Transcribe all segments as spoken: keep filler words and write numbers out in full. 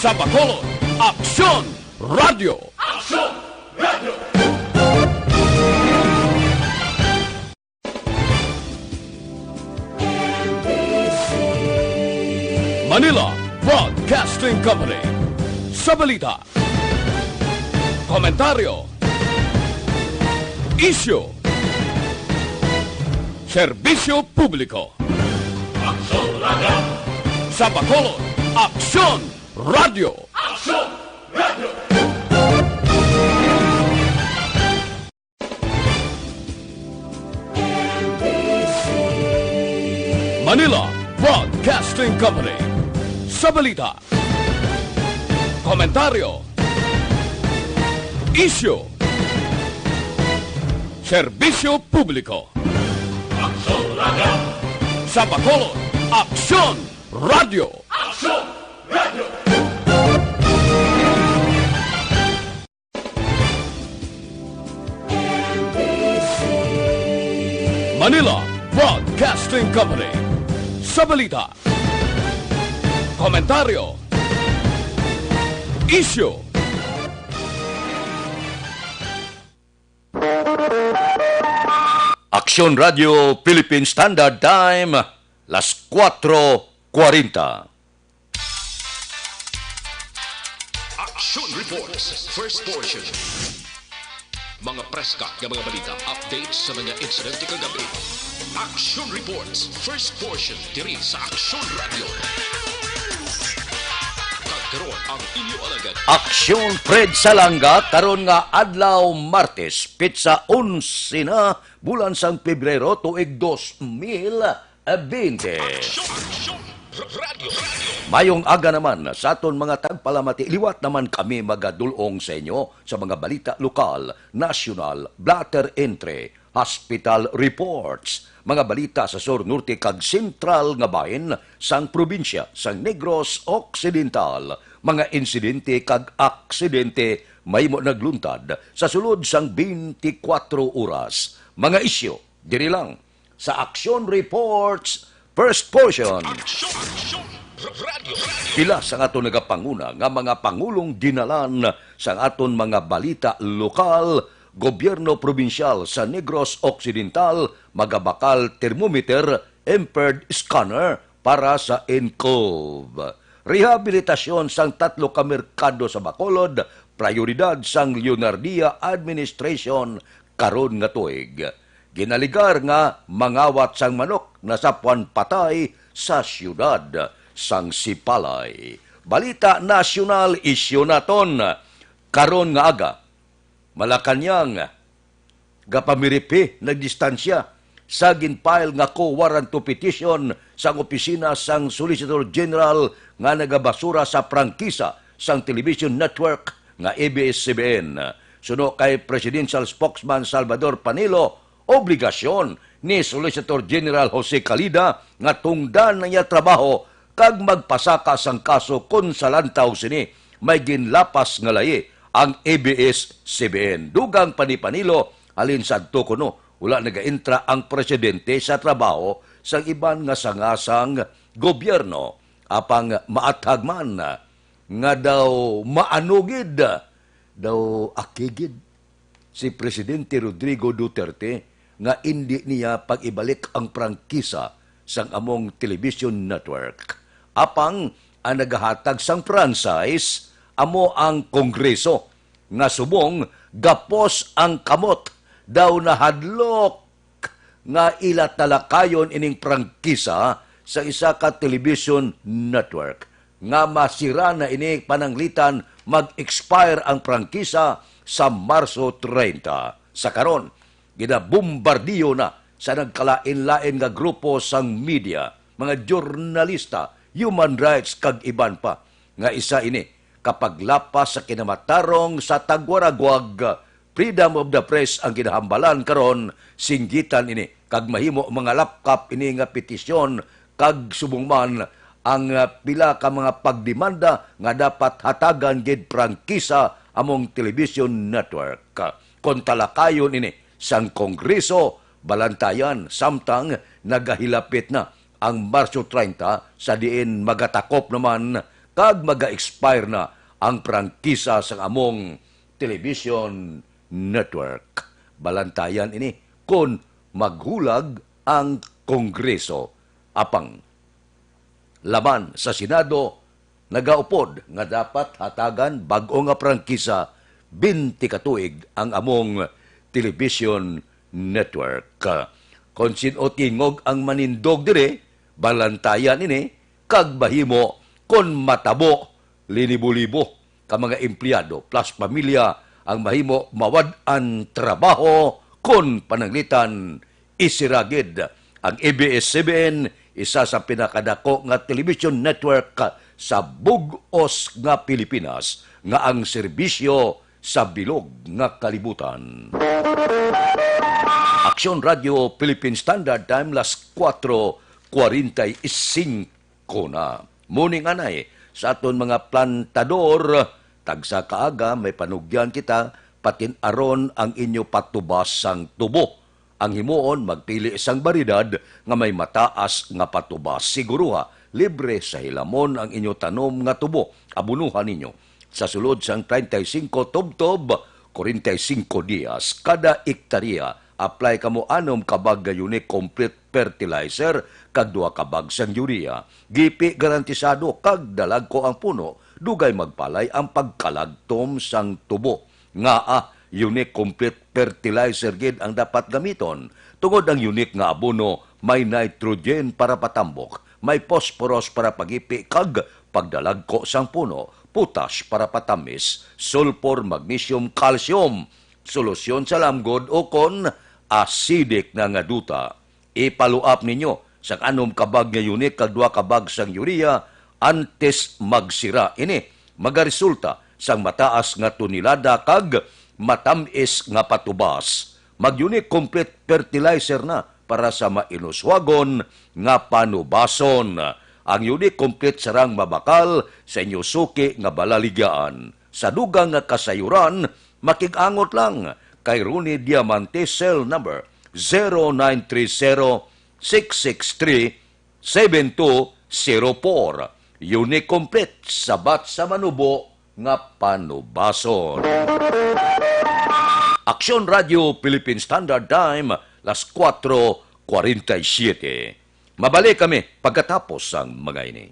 Sa Bacolod, Aksyon Radio. Manila Broadcasting Company. Sa balita, komentaryo, isyu, serbisyo publiko. Sa Bacolod, Aksyon Radio. Manila Broadcasting Company. Sa balita, komentaryo, isyu, serbisyo publiko. Sa Bacolod, Aksyon Radio. Manila Broadcasting Company. Sa balita, komentaryo, isyu, Aksyon Radio Philippine Standard Time, las cuatro cuarenta. Action Reports, first portion. Mga preska nga mga balita, updates sa mga insidente kagabi. Action Reports, first portion, diri sa Action Radio. Kag karon ang inyo alagad. Aksyon Fred Salanga karon nga adlaw, Martes, petsa onse na, bulan sang Pebrero, tuig dos mil bente. Aksyon, aksyon, radyo, radyo. Mayong aga naman sa aton mga tagpalamati. Liwat naman kami magadul-ong sa inyo sa mga balita lokal, nasyonal, blotter entry, hospital reports, mga balita sa sur, norte, kag sentral nga bahin sang probinsya sang Negros Occidental, mga insidente kag aksidente mahimo nagluntad sa sulod sang twenty-four oras, mga isyu diri lang sa Action Reports, first portion. Action, action, radyo, radyo. Pila sa aton nagapanguna nga mga pangulong dinalan sa aton mga balita lokal, gobyerno probinsyal sa Negros Occidental, magabakal thermometer, infrared scanner para sa ENCOV. Rehabilitasyon sang tatlo ka merkado sa Bacolod, prayoridad sang Leonardia administration karon nga tuig. Ginaligar nga mangawat sang manok nasapuan patay sa siyudad sang Sipalay. Balita nasyonal, isyu naton karon nga aga. Malacañang, gapamiripi nagdistansya sa ginfile nga co-warranto petition sang opisina sang Solicitor General nga nagabasura sa prangkisa sang television network nga A B S C B N. Suno kay Presidential Spokesman Salvador Panelo, obligasyon ni Solicitor General Jose Calida nga tungdan ang iya trabaho kag magpasaka sang kaso kon sa lantaw sini may ginlapas nga layi ang A B S C B N. Dugang pa ni Panelo, halin sadto kuno, wala nagaentra ang presidente sa trabaho sang iban nga sanga sang gobyerno, apang maathag man nga daw maanugid, daw akigid si Presidente Rodrigo Duterte nga indi niya pag-ibalik ang prangkisa sang among television network. Apang ang nagahatag sang franchise amo ang Kongreso, nga subong gapos ang kamot, daw nahadlok nga ila talakayon ining prangkisa sa isa ka television network, nga masira na ini pananglitan mag-expire ang prangkisa sa Marso treinta. Sa karon, ginabombardiyo na sa nagkalain-lain nga grupo sang media, mga journalista, human rights, kag iban pa, nga isa ini kapaglapas sa kinamatarong sa tagwaragwag, freedom of the press ang ginahambalan karon, singgitan ini kag mahimo mangalapkap ini nga petisyon, kag subong man ang, ah, pila ka mga pagdemanda nga dapat hatagan gid prangkisa among television network. Kon talakayon ini sang Kongreso, balantayan, samtang nagahilapit na ang Marso treinta, sa diin magatakop naman kag maga-expire na ang prangkisa sang among television network. Balantayan ini kon maghulag ang Kongreso. Apang laban sa Senado nagaupod nga dapat hatagan bag-o nga prangkisa, twenty ka tuig ang among television network. Kon sin-o tingog ang manindog diri, balantayan ini kag mahimo kon matabo linibo-libo ka mga empleyado plus pamilya ang mahimo mawad-an trabaho kon pananglitan isira gid ang A B S C B N, isa sa pinakadako nga television network sa bug-os nga Pilipinas, nga ang serbisyo sa bilog nga kalibutan. Aksyon Radio Philippine Standard Time, las kuwatro kwarenta y singko na. Mo ni anay, sa aton mga plantador, tagsa ka aga may panugyan kita, patin-aron ang inyo patubas sang tubo. Ang himuon, magpili sang baryedad nga may mataas nga patubas. Siguruha, libre sa hilamon ang inyo tanom nga tubo. Abunuhan ninyo. Sa sulod sang treinta y cinco tubtob, cuarenta y cinco dias kada ektarya, apply kamo anom ka bag nga Unique Complete Fertilizer kag duha ka bag sang urea. Gipi garantisado kag dalagko ang puno, dugay magpalay ang pagkalagtom sang tubo. Ngaa, Unique Complete Fertilizer gid ang dapat gamiton, tungod ang Unique nga abono may nitrogen para patambok, may phosphorus para pagipi kag pagdalagko sang puno, potash para patamis, sulfur, magnesium, calcium, solusyon sa lamgod, o kon acidic na nga duta. Ipaluap ninyo sang anom ka bag nga Unique kag duha ka bag sang urea antes magsira. Ini magaresulta sang mataas nga tonelada kag matam-is nga patubas. Mag-Unique Complete Fertilizer na para sa mainuswagon nga panubason. Ang Unique Complete sarang mabakal sa inyo suki nga balaligyaan. Sa dugang nga kasayuran, makig-angot lang kay Ronnie Diamante, cell number zero nine three zero, six six three, seven two zero four. Unique Complete, sabat sa manubo nga panubason. Aksyon Radio Philippine Standard Time, las kuwatro kwarenta y siyete. Mabalik kami pagkatapos sang mga ini.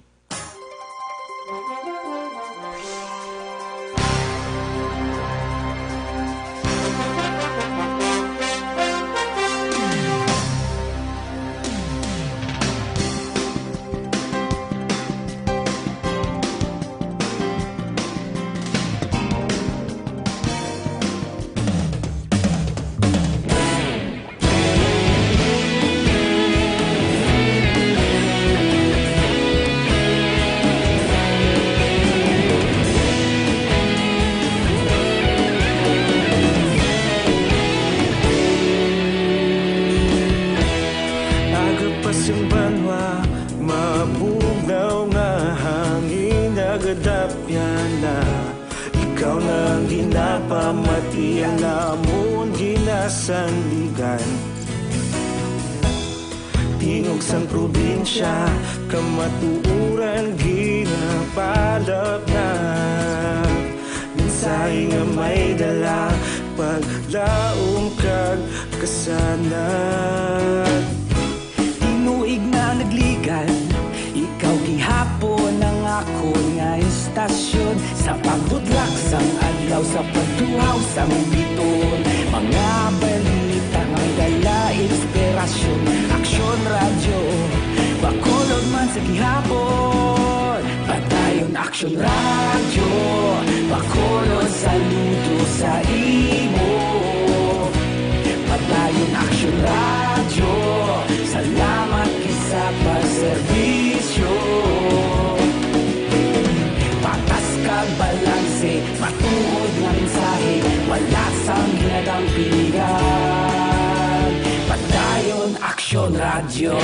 Aga pa sing banwa, mabugnaw nga hangin nagadapyan na. Ikaw na ang ginapamati, ang amon ginasandigan. Tingog sang probinsya, kamatuoran ginapalapnag. Mensahe nga may dala, paglaom kag kasanag. Tinuig na nagligan, ikaw gihapon ang akon nga istasyon. Sa pagbutlak sang adlaw, sa pagtuhaw sang biton, mga balita nga dala inspirasyon. Aksyon Radyo, Bacolod man sa gihapon. Padayon Aksyon Radyo, Bacolod, saludo sa imo. Padayon Aksyon Radyo, salamat gid sa pagserbisyo. Patas kag balanse, matuod nga mensahe, wala sang ginadampingan. Padayon Aksyon Radyo.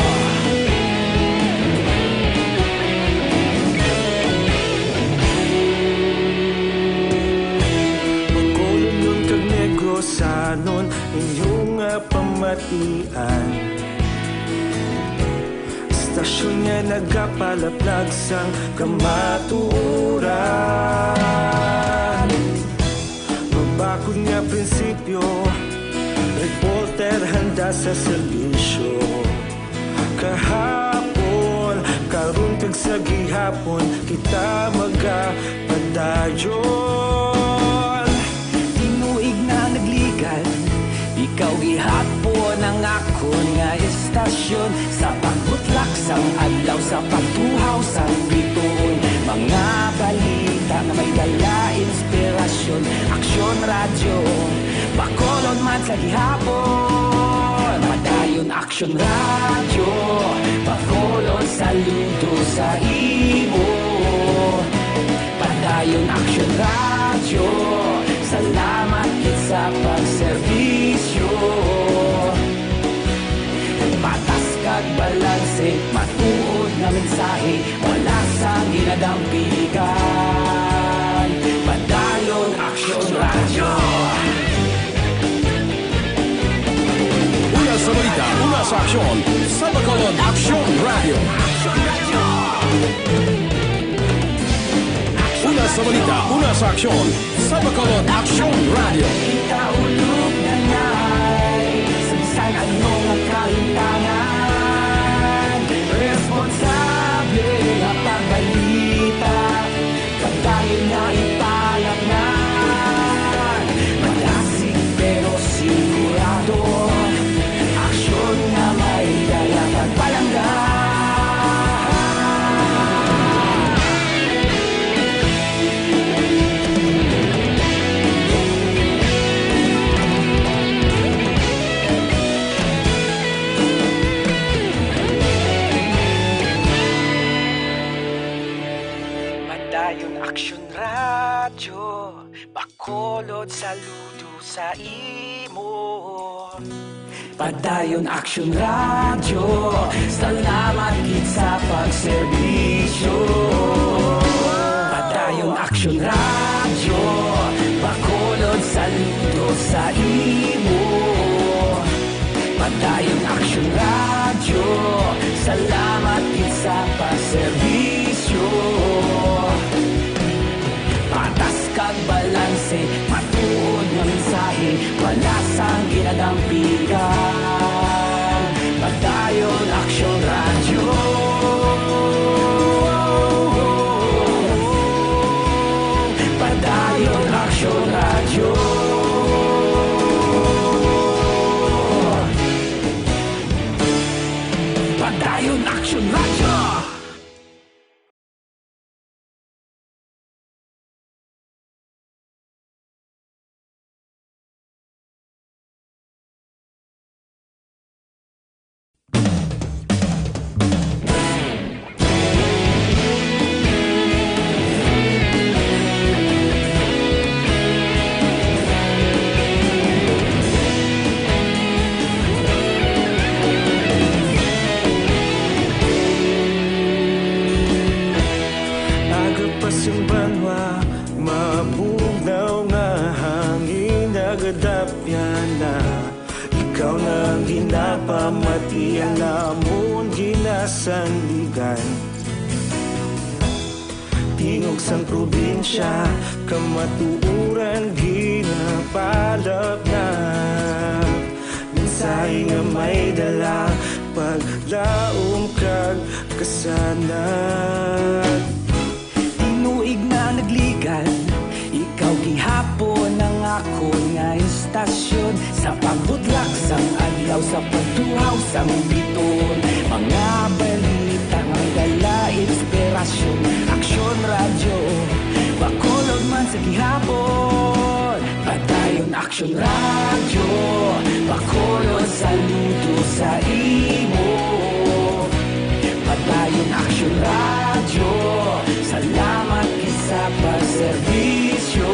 Bacolodnon kag Negrosanon, inyo nga pamatian. Sa Istasyon nga nagapalaplag sang kamatuoran. Mabakod nga prinsipyo, reporter handa sa serbisyo. Kahapon, karon kag sa gihapon, kita magapadayon. Tinuig na nagligan, ikaw gihapon ang akon nga istasyon. Sa pagbutlak sang adlaw, sa pagtuhaw sang bituon, mga balita nga may dala inspirasyon. Aksyon Radyo, Bacolod man sa gihapon. Padayon Aksyon Radyo, Bacolod, saludo sa imo. Padayon Aksyon Radyo, salamat gid sa pagserbisyo. Patas kag balanse, matuod nga mensahe, wala sang ginadampigan. Padayon Aksyon Radyo. Una sa balita, una sa aksyon, sa Bacolod Aksyon Radyo. Una sa balita, una sa aksyon, sa Bacolod Aksyon Radyo. Ikaulog na ngay, sa bisan ano nga kahintangan, responsable nga pagbalita, padayon nga ipalatnan. Malasig pero sigurado, aksyon nga may dala kag palangga. Padayon Aksyon Radyo, Bacolod, saludo sa imo. Padayon Aksyon Radyo, salamat gid sa pagserbisyo. Padayon Aksyon Radyo, Bacolod, saludo sa imo. Padayon Aksyon Radyo, salamat gid sa pagserbisyo. Patas kag balanse, matuod nga mensahe, wala sang ginadampigan. Padayon Aksyon Radyo. Padayon Aksyon Radyo. Padayon Aksyon Radyo. Aga pa sing banwa, mabugnaw nga hangin nagadapyan na. Ikaw na ang ginapamati, ang amon ginasandigan. Tingog sang probinsya, kamatuoran ginapalapnap. Mensahe nga may dala, paglaom kag kasanag. Tinuig na nagligan, ikaw gihapon ang akon nga istasyon. Sa pagbutlak sang adlaw, sa pagtuhaw sang bituon, mga balita nga may dala inspirasyon. Aksyon Radyo, Bacolod man sa gihapon. Padayon Aksyon Radyo, Bacolod, saludo sa imo. Padayon Aksyon Radyo, salamat gid sa pagserbisyo.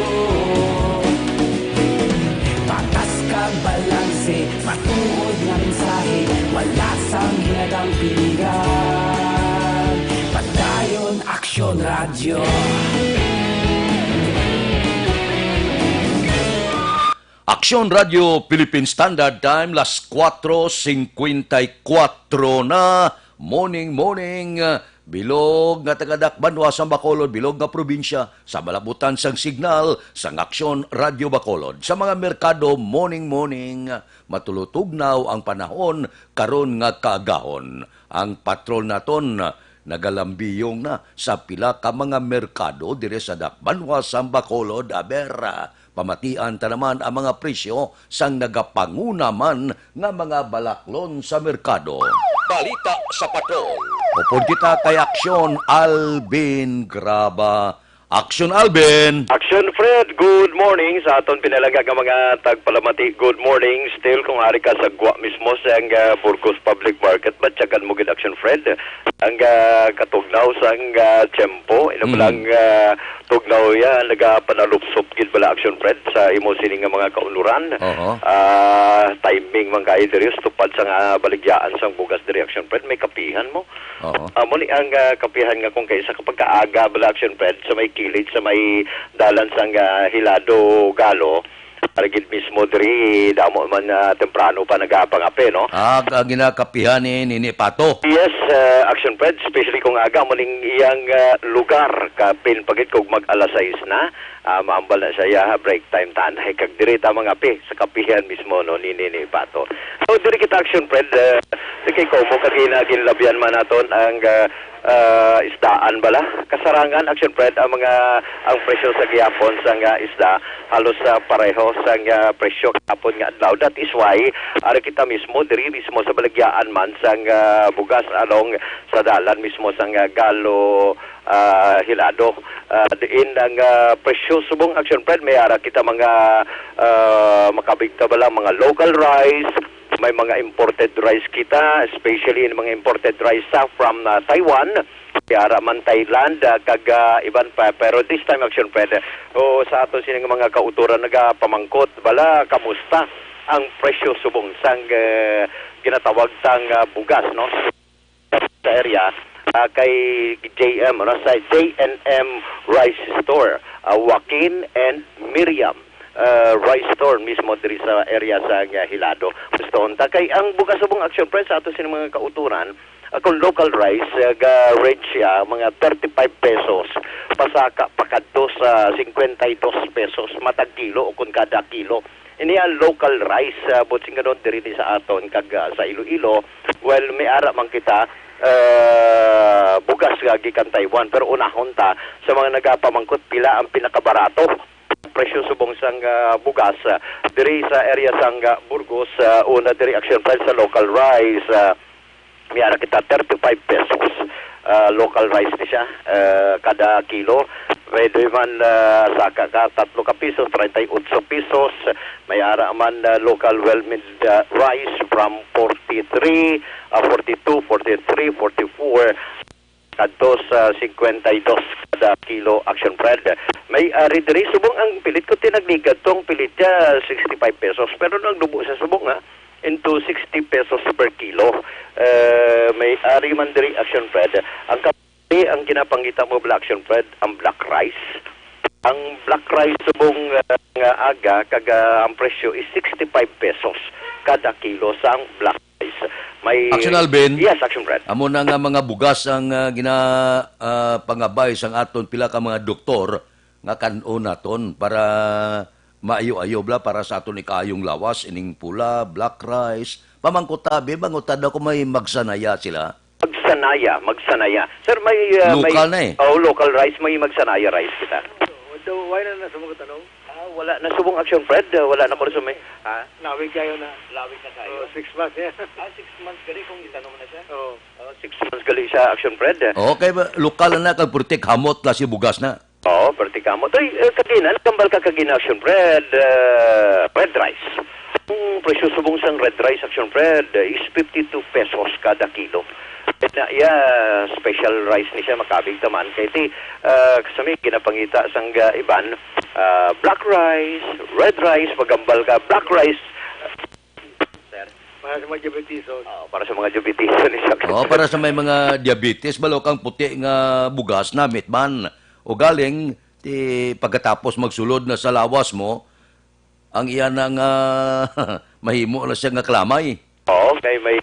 Patas kag balanse, matuod nga mensahe, wala sang ginadampigan. Padayon Aksyon Radyo. Aksyon Radyo Philippine Standard Time, las cuatro cincuenta y cuatro na. Morning, morning, ah, bilog nga taga-Dakbanwa sa Bacolod, bilog nga probinsya, sa malabutan sang signal sang Aksyon Radyo Bacolod. Sa mga merkado, morning, morning, matulutugnaw ang panahon karon nga kaagahon. Ang patrol naton nagalambiyong na sa pila ka mga merkado diri sa Dakbanwa sa Bacolod. Aber, ah, pamatian ta naman ang mga presyo sang nagapanguna man nga mga balaklon sa merkado. Balita sa Patrol. Upod kita kay Aksyon Alvin Graba. Aksyon Alvin! Action Fred, good morning sa aton pinalangga nga mga tagpalamati. Good morning. Still, kung ari ka sa gwa mismo sa ang, ah, Burgos Public Market, batyagan mo gid, Action Fred, ang, ah, katugnaw sang, ah, tiyempo. Ino Mm. lang, ah, tugnaw ya, nagapanalupsop gid bala, Action Fred, sa imo sini nga mga kaunuran. Oho. Ah, timing man kayo diri, tupad sa nga baligyaan sang bugas diri, Action Fred, may kapihan mo. Oo. Amo ni ang, ah, kapihan nga kung kaisa kapag kaaga bala, Action Fred, sa may kilid, sa may dalan sang, ah, Hilado, Galo, ari gid mismo diri, damo man, ah, temprano pa nagapangape, no? Ah, ang ginakapihan ni Nini Pato. Yes, ah, Action Fred, especially kung aga mo ning iyang, ah, lugar, kapin pagit kog mag alas sais na, ah, maambal na siya, break time tanay, kag diri ta mangape sa kapihan mismo, no, ni Nini Pato. So, diri kita, Action Fred, ah, di kay Como, kagina, ginlabian man naton ang, ah, ah, isdaan bala. Kasarangan, Action Fred, ang mga, ang presyo sa gihapon sa nga isda, halos, ah, pareho sa nga presyo kahapon nga adlaw. That is why, ari kita mismo, diri mismo sa balagyaan man sa nga bugas along sa dalan mismo sa nga Galo, ah, Hilado. Ah, diin ang, ah, presyo subong, Action Fred, may ara kita mga, ah, makabigta bala, mga local rice, may mga imported rice kita, especially in mga imported rice sa from, ah, Taiwan, may ara man Thailand, ah, kag, ah, iban pa. Pero this time, Action Fred, o sa aton sining mga kauturan nagapamangkot bala, kamusta ang presyo subong sang, ah, ginatawag sang, ah, bugas, no? Sa area, ah, kay J M, ano, sa J N M Rice Store, ah, Joaquin and Miriam, ah, Rice Store mismo diri sa area sa, ah, Hilado. Gusto unta kay ang bugas subong, Action Fred, sa ato sining mga kauturan, ah, kung local rice, ah, ga-range siya mga thirty-five pesos, pasaka pakadto sa cincuenta y dos pesos matag kilo o kung kada kilo. Ini ang local rice, ah, buot silingon diri ni sa aton kag, ah, sa Iloilo. Well, may ara man kita, ah, bugas nga gikan Taiwan, pero unahon ta sa mga nagapamangkot pila ang pinakabarato presyo subong sang, ah, bugas, ah, diri sa area sang, ah, Burgos, ah, una diri, Action Fred, sa local rice, ah, may ara kita thirty-five pesos. Ah, local rice ni siya, ah, kada kilo. Pwede man, ah, saka ka tatlo ka pisos, treinta y ocho pesos. May ara man, ah, local well-milled, ah, rice from forty-three, ah, forty-two, forty-three, forty-four, kadto sa cincuenta y dos kada kilo, Action Fred. May ari diri subong ang pilit ko tinagligad tong pilit niya sixty-five pesos, pero nagdubo sa subong, ha, into sixty pesos per kilo. Eh, may ari man diri, Action Fred. Ang kape, ang ginapangita mo, Black Action Fred, ang black rice. Ang black rice subong, eh, nga aga, kag, ah, ang presyo is sixty-five pesos kada kilo sang black rice. May Action Alvin? Yes, Action Fred. Amo na nga mga bugas ang, ah, gina, ah, pangabay sang aton pila ka mga doktor nga kan-on naton para maayo-ayo bala para sa aton ikaayong lawas, ining pula, black rice. Pamangkot ta, bi, mangutad ako may magsanaya sila. Magsanaya, magsanaya. Sir, may, uh, may Local na eh. Oh, local rice, may magsanaya rice kita. Wala na na subong tanong? Ah, wala na subong, Action Fred, uh, wala na ko resume. Ha? Lawig kayo na. Lawig na kayo. Oh, six months, yeah. Ah, six months gali kung itanong na siya. Oh. Oh, six months gali siya, Action Fred. Okay, ba, lokal na kag puti kamot la si bugas na. Oo, perti kamo. Toy, eh, kagina, nagkambal ka kagina, Action Fred, eh, red rice. Ang presyo subong sang red rice, Action Fred, eh, is fifty-two pesos kada kilo. Na iya, special rice ni siya, makabig taman. Kay ti, eh, sa may ginapangita sang, ah, iban, ah, black rice, red rice, magambal ka, black rice. Sir? Para sa mga diabetiso. Oo, para sa mga diabetiso ni siya. Oo, para sa may mga diabetes, balo kang puti nga bugas, namit man. O galing, ti pagkatapos magsulod na sa lawas mo, ang iya na nga mahimo na siya nga kalamay. Oo, kay may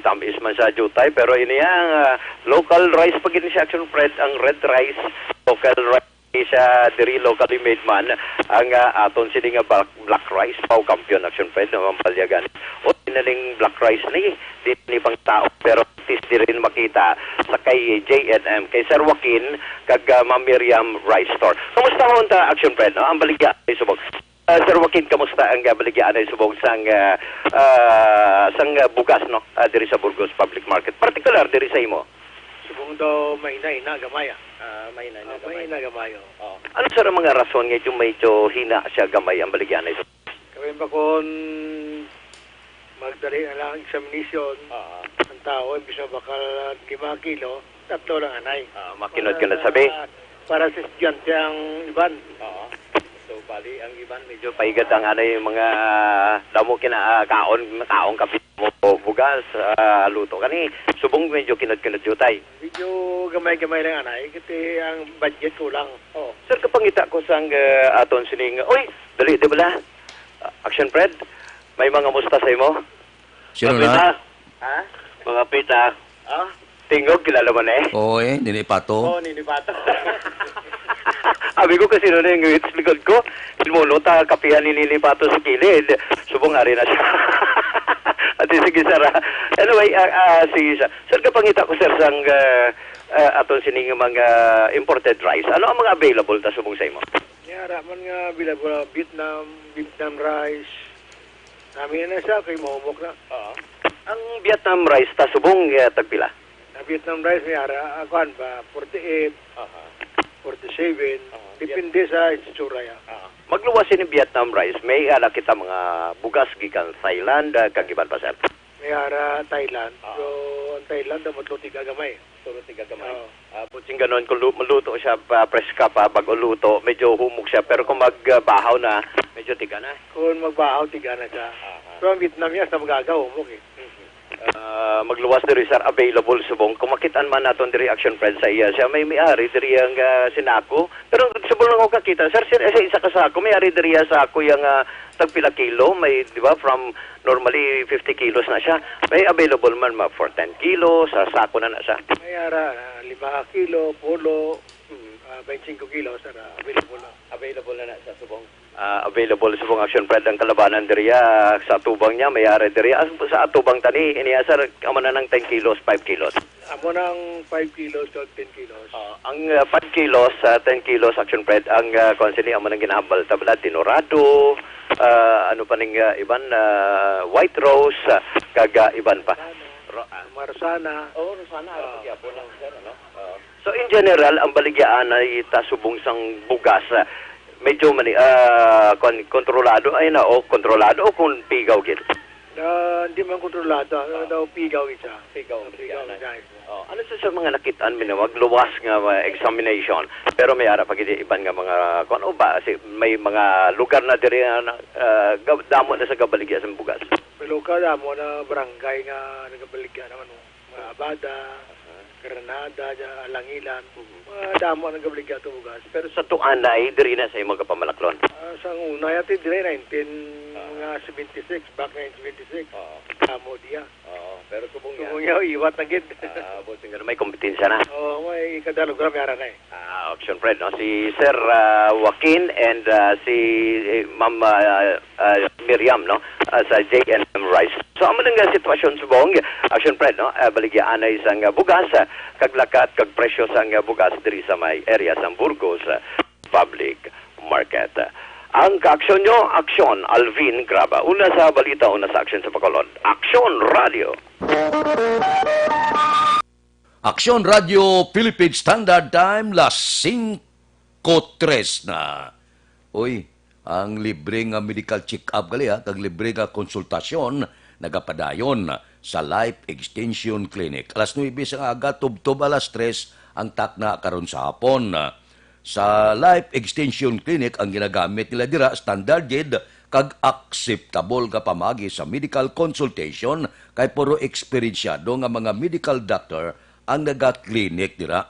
tamis man sa jutay, pero ini ang, ah, local rice pa gid siya, Action Fred, ang red rice, local rice siya diri, locally made man ang, ah, aton sini nga black, black rice, pau kampiyon, Action Fred, no, ang palyagan. O, tinaling black rice ni, di ni pang tao, pero at least diri makita sa kay J N M, kay Sir Joaquin, kag, ah, Ma'am Miriam Rice Store. Kumusta ho ta, Action Fred, no? Ang baligya ay subok. Ah, Sir Joaquin, kamusta ang, ah, baligyaanay subong sang, ah, ah, sang, ah, bugas, no? Ah, diri sa Burgos Public Market, partikular diri sa imo? Subong daw mahina-hina gamay, ah. Ah, mahina-hina Ah, gamay. Mahina gamay, oh. Oo. Ano, sir, ang mga rason nga medyo, medyo hina siya gamay ang baligyaanay? Kami pa kon magdali na lang ang examination, Oo. ang tao, imbis na bakal lima kilo, tatlo lang anay. Ah, makinot-kinot Para sabi. sa, para sa estudyante ang iban. Oo. So, bali, ang iban medyo paigat ang anay, mga damo kina, ah, kaon, kaon kape mo bugas, ah, luto. Kani, subong medyo kinot-kinot jutay. Medyo gamay-gamay lang anay, kasi ang budget kulang. Oo. Sir, kapangita ko sang, ah, aton sining, uy, dali, di bala? Ah, Action Fred, may mga musta sa imo? Sino Mga na? pita. Ha? Mga pita. Ah? Tingog, kilala mo na eh. Oo eh, Nini Pato. Oo, Nini Pato. Abi ko, kasi nun yung ngwit sa likod ko. Simuno ta, kapihan ni Nini Pato sa kilid. Subong ari na siya. Ati, sige, sir, ah. Anyway, ah, ah, sige, sir. Sir, kapangita ko, sir, sang, ah, ah, aton sining mga imported rice. Ano ang mga available ta subong sa imo? May ara man nga available, Vietnam, Vietnam rice. Nami na siya, kay mahumok na. Oo. Ang Vietnam rice ta subong, eh, tagpila? Ang Vietnam rice may ara, ah, kuwan ba, forty-eight, Aha. forty-seven. Aha. Depende sa itsura ya. Aha. Magluwas ini Vietnam rice, may ara kita mga bugas gikan Thailand, ah, kag iban pa, sir. May ara Thailand. Ah. So, ang Thailand, dapat lo tiga gamay. Puro tiga gamay. Oo. Ah, butsing ganon, kung lu-, maluto siya, pa, preska pa, bago luto, medyo humok siya. Pero kung magbahaw na, medyo tiga na. Kung magbahaw, tiga na siya. Aha. Pero ang Vietnam niya, sa magaga, humok eh. Mhm. Ah, magluwas diri, sir, available subong. Kung makitaan man naton diri, Action Fred, sa iya, siya may may-ari diri ang, ah, sinako. Pero subong lang ako kakita, sir, sir, sa isa ka sako, may ari diri sa ako yung, ah, tagpila kilo, may, di ba, from normally fifty kilos na siya. May available man ma for ten kilos, sa sako na na siya. May ara, ah, lima kilo, pulo, Mm. ah, twenty-five kilo, sir, ah, available na. Available na na sa subong. Ah, available subong, Action Fred, ang kalabanan diriya sa atubang niya, may ara diriya. As-, sa atubang tani, iniya, sir, amo na ng ten kilos, five kilos. Amo nang five kilos o ten kilos. Ah, ang, ah, five kilos, ah, ten kilos, Action Fred, ang, ah, kuwan sini, amo nang ginahambal ta bala, dinorado, ah, ano pa ning, ah, iban, ah, white rose, ah, kag, ah, iban pa. Ro-, ah. Marsana. Oh, Rosana, ano Ah. pa gyapon ang, sir, ano? Ah. So, in general, ang baligyaan ay ta subong sang bugas, ah, medyo mani-, ah, kon-, kontrolado ay na, o kontrolado o kung pigaw gid? Ah, hindi man kontrolado, ano Ah. daw, pigaw isa. Pigaw ang Pigaw baligyaan ay. isa. Oh, ano sa, sa mga nakitaan mi na magluwas nga, ah, examination, pero may ara pa gid iban nga mga, kung ano ba, si, may mga lugar na diri na, ah, gab-, damo na sa gabaligya sa bugas. May lugar damo na barangay nga nagabaligya naman, oh. Mga Abada, Aha. Granada, dya, Alangilan. Mhm. Mga damo ang nagabaligya to bugas. Pero sa tuan na ay diri na sa imong kapamalaklon? Ah, sa una, yati diri nineteen, Ah. mga seventy-six, back nineteen seventy-six. Oo. Damo diya. Oo, pero subong niya. Subong niya, iwat na gid. Ah, buot silingon, may kompetensya na. Oo, may kada lugar may ara na eh. Ah, Action Fred, no? Si Sir, ah, Joaquin and, ah, si, eh, Ma'am, ah, ah, Miriam, no? Ah, sa J N M Rice. So, amo na nga sitwasyon subong, Action Fred, no? Ah, baligyaanay sang, ah, bugas, ah, kag lakat, kag presyo sang, ah, bugas diri sa may area sang Burgos, ah, Public Market. Ang kaaksyon nyo, aksyon, Alvin Graba. Una sa balita, una sa aksyon sa Bacolod. Aksyon Radio. Aksyon Radio Philippine Standard Time, las singko tres na. Uy, ang libre nga medical check-up gali, ha, kag libre nga konsultasyon nagapadayon sa Life Extension Clinic. Alas nuebe sang aga, tubtob alas tres ang takna karon sa hapon. Sa Life Extension Clinic, ang ginagamit nila dira, standard gid kag acceptable nga pamaagi sa medical consultation, kay puro eksperensyado nga mga medical doctor ang naga-clinic dira.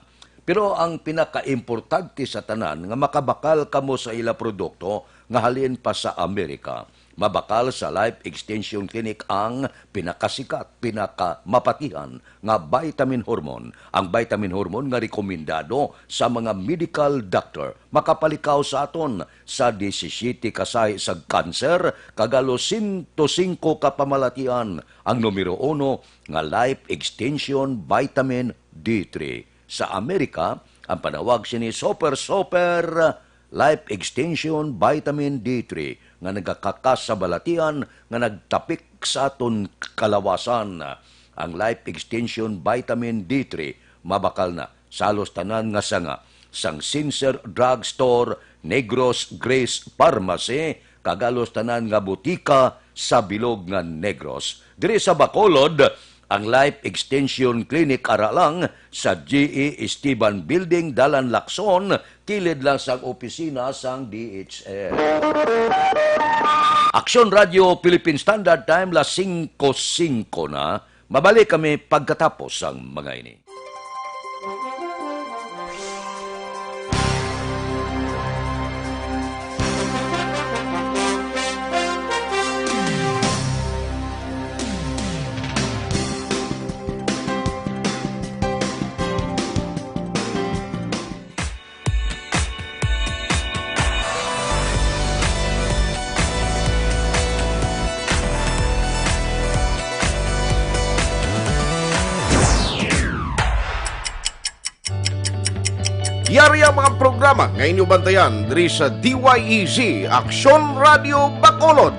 Pero ang pinakaimportante sa tanan, nga makabakal kamo sa ila produkto nga halin pa sa Amerika. Mabakal sa Life Extension Clinic ang pinakasikat, pinakamapatihan nga vitamin hormone, ang vitamin hormone nga rekomendado sa mga medical doctor. Makapalikaw sa aton sa disisiyete ka sahi sa kanser kag halos sento singko ka pamalatian ang numero uno nga Life Extension Vitamin D three. Sa Amerika, ang panawag sini Super Super Life Extension Vitamin D three nga nagakakas sa balatian nga nagtapik sa aton kalawasan. Ang Life Extension Vitamin D three mabakal na sa halos tanan nga sanga, sang Sincere Drug Store, Negros Grace Pharmacy, kag halos tanan nga butika sa bilog nga Negros. Diri sa Bacolod, ang Life Extension Clinic ara lang sa G E Esteban Building, Dalan Lacson, kilid lang sang opisina sang D H S. Aksyon Radio Philippine Standard Time, las singko singko na. Mabalik kami pagkatapos sang mga ini. Yari ang mga programa nga inyo bantayan diri sa D Y E Z, Aksyon Radio Bacolod.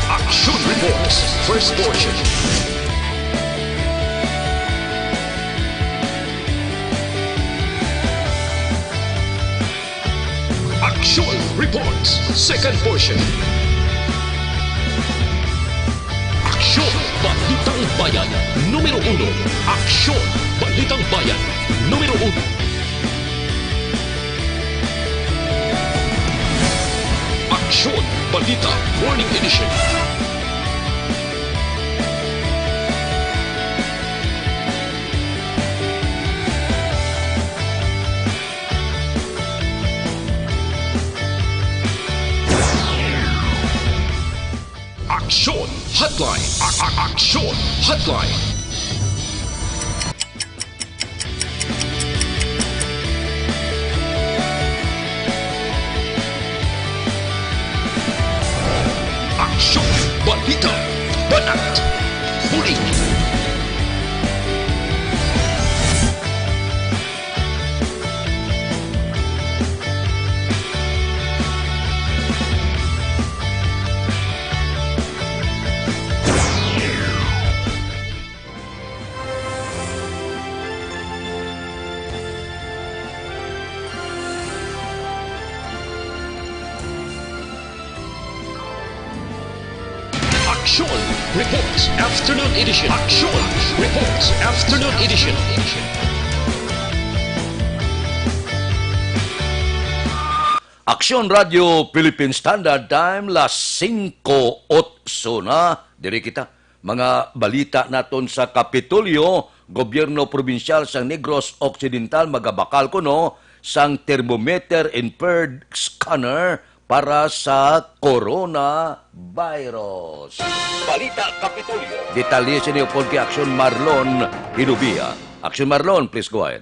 Action Reports, first portion. Action Reports, second portion. Aksyon, Balitang Bayan, numero uno. Aksyon, Balitang Bayan, numero uno. Aksyon, Balita, Morning Edition. Aksyon Hotline. A- a- Aksyon Hotline. Aksyon, balita, banat, bulig. Aksyon Reports Afternoon Edition. Aksyon Reports Afternoon Edition. Aksyon Radio Philippine Standard Time, las singko otso na. Diri kita. Mga balita naton sa Kapitolyo, gobyerno probinsyal sa Negros Occidental magabakal kuno sang thermometer infrared scanner para sa coronavirus. Balita Kapitolyo. Detalye sini upod kay Aksyon Marlon Hilubia. Aksyon Marlon, please go ahead.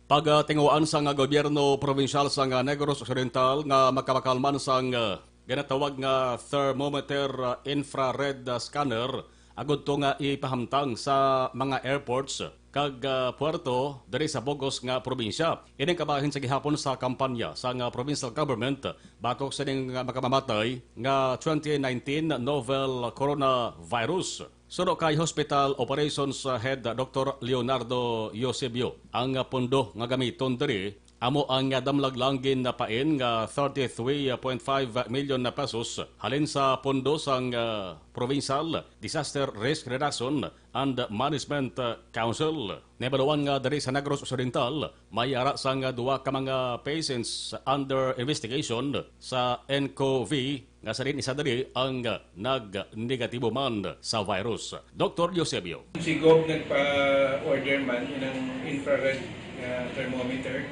Pagtinguhaan sang gobyerno probinsyal sang Negros Occidental nga makabakal man sang, ah, ginatawag nga thermometer, ah, infrared, ah, scanner agud to nga ipahamtang sa mga airports kag, ah, puerto diri sa bug-os nga probinsya. Ining kabahin sa gihapon sa kampanya sang, ah, provincial government batok sining, ah, makamamatay nga twenty nineteen novel coronavirus. Suno kay Hospital Operations Head Doktor Leonardo Eusebio, ang pundo nga gamiton diri Amo ang, ah, damlag lang ginapain nga thirty-three point five million na pesos halin sa pondo sang, ah, Provincial Disaster Risk Reduction and Management, ah, Council. Nahibaluan nga diri sa Negros Occidental, may ara sang, ah, duha ka mga patients under investigation sa N C O V nga sa diin isa diri ang, ah, nag-negatibo man sa virus. Doktor Eusebio. Si Gov nagpa-order man inang infrared nga thermometer,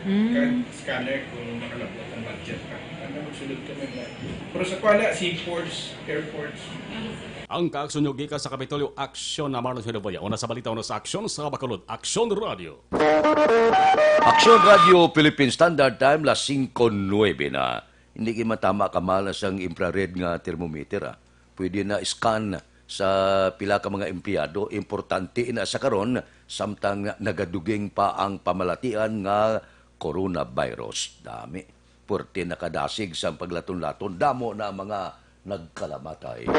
Mm. kag scanner kung makalabot ang budget pa. Ano, magsulod kami na. Pero sa kuwala, seaports, airports. Ang kaaksyon nyo gikan sa Kapitolyo Aksyon na Marlon Sinuboya. Una sa balita, una sa aksyon sa Bacolod. Aksyon Radio. Aksyon Radio Philippine Standard Time, las singko nuebe na. Hindi kayo matama ka malas ang infrared nga thermometer, ah. Pwede na scan sa pila ka mga empleyado. Importante na sa karon, samtang nagaduging pa ang pamalatian nga coronavirus. Dami. Puwerte nakadasig sang paglaton-laton. Damo na ang mga nagkalamatay.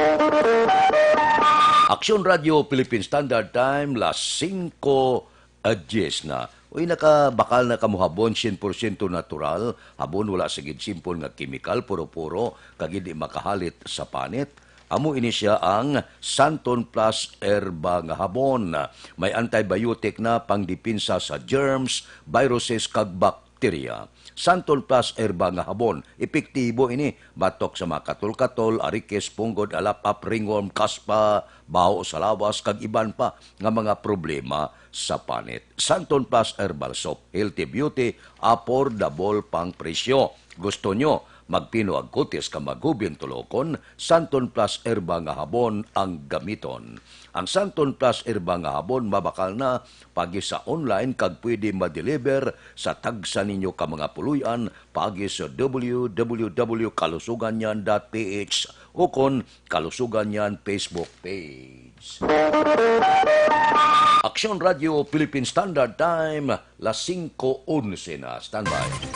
Aksyon Radio Philippine Standard Time, las singko a dies na. Uy, nakabakal na kamo habon, sien por siento natural. Habon wala sa gid simpon nga kemikal, puro-puro, kag hindi makahalit sa panit. Amo ini sia ang Santon Plus Herba nga habon. May antibiotic na, pangdepensa sa germs, viruses, kag bakterya. Santon Plus Herba nga habon, epektibo ini batok sa mga katol-katol, arikis, punggod, alap-ap, ringworm, kaspa, baho sa lawas, kag iban pa nga mga problema sa panit. Santon Plus Herbal Soap, healthy beauty, affordable pang presyo. Gusto nyo magpino ang kutis ka maghubin tulokon? Santon Plus Herba nga habon ang gamiton. Ang Santon Plus Herba nga habon mabakal na pagi sa online kag pwede ma-deliver sa tagsa ninyo ka mga puloy-an pagi sa w w w kalusuganyan dot p h ukon Kalusuganyan Facebook page. Aksyon Radio Philippine Standard Time, las singko onse na. Standby.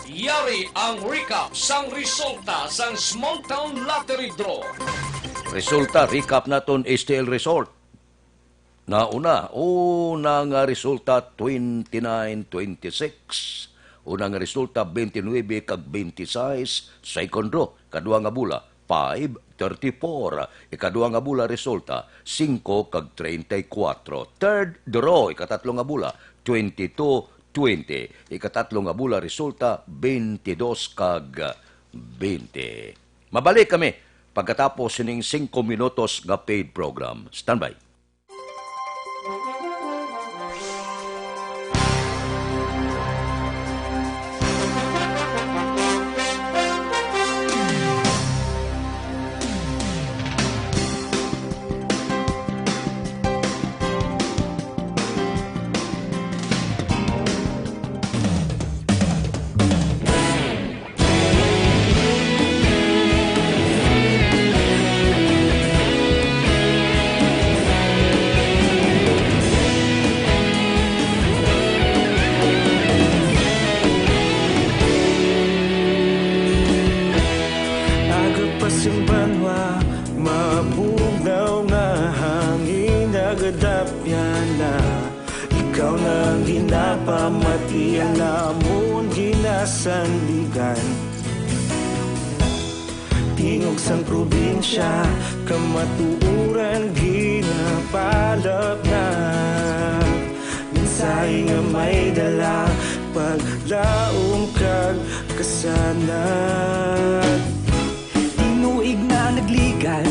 Yari ang recap sang resulta sang Small Town Lottery Draw. Resulta, recap naton, S T L Resort. Nauna, una nga resulta, twenty-nine twenty-six. Una nga resulta, twenty-nine kag twenty-six. Second draw, kadua nga bola, five thirty-four. Ikadua nga bola resulta, singko kag treinta y cuatro. Third draw, ikatatlo nga bola, twenty-two twenty. Ikatatlo nga bola resulta, twenty-dos kag twenty. Mabalik kami pagkatapos sining singko minutos nga paid program. Standby. Aga pa sing banwa, mabugnaw nga hangin nagadapyan na. Ikaw na ang ginapamati, ang amon ginasandigan. Tingog sang probinsya, kamatuoran ginapalapnag. Mensahe nga may dala, paglaom kag kasanag. Tinuig na nagligan,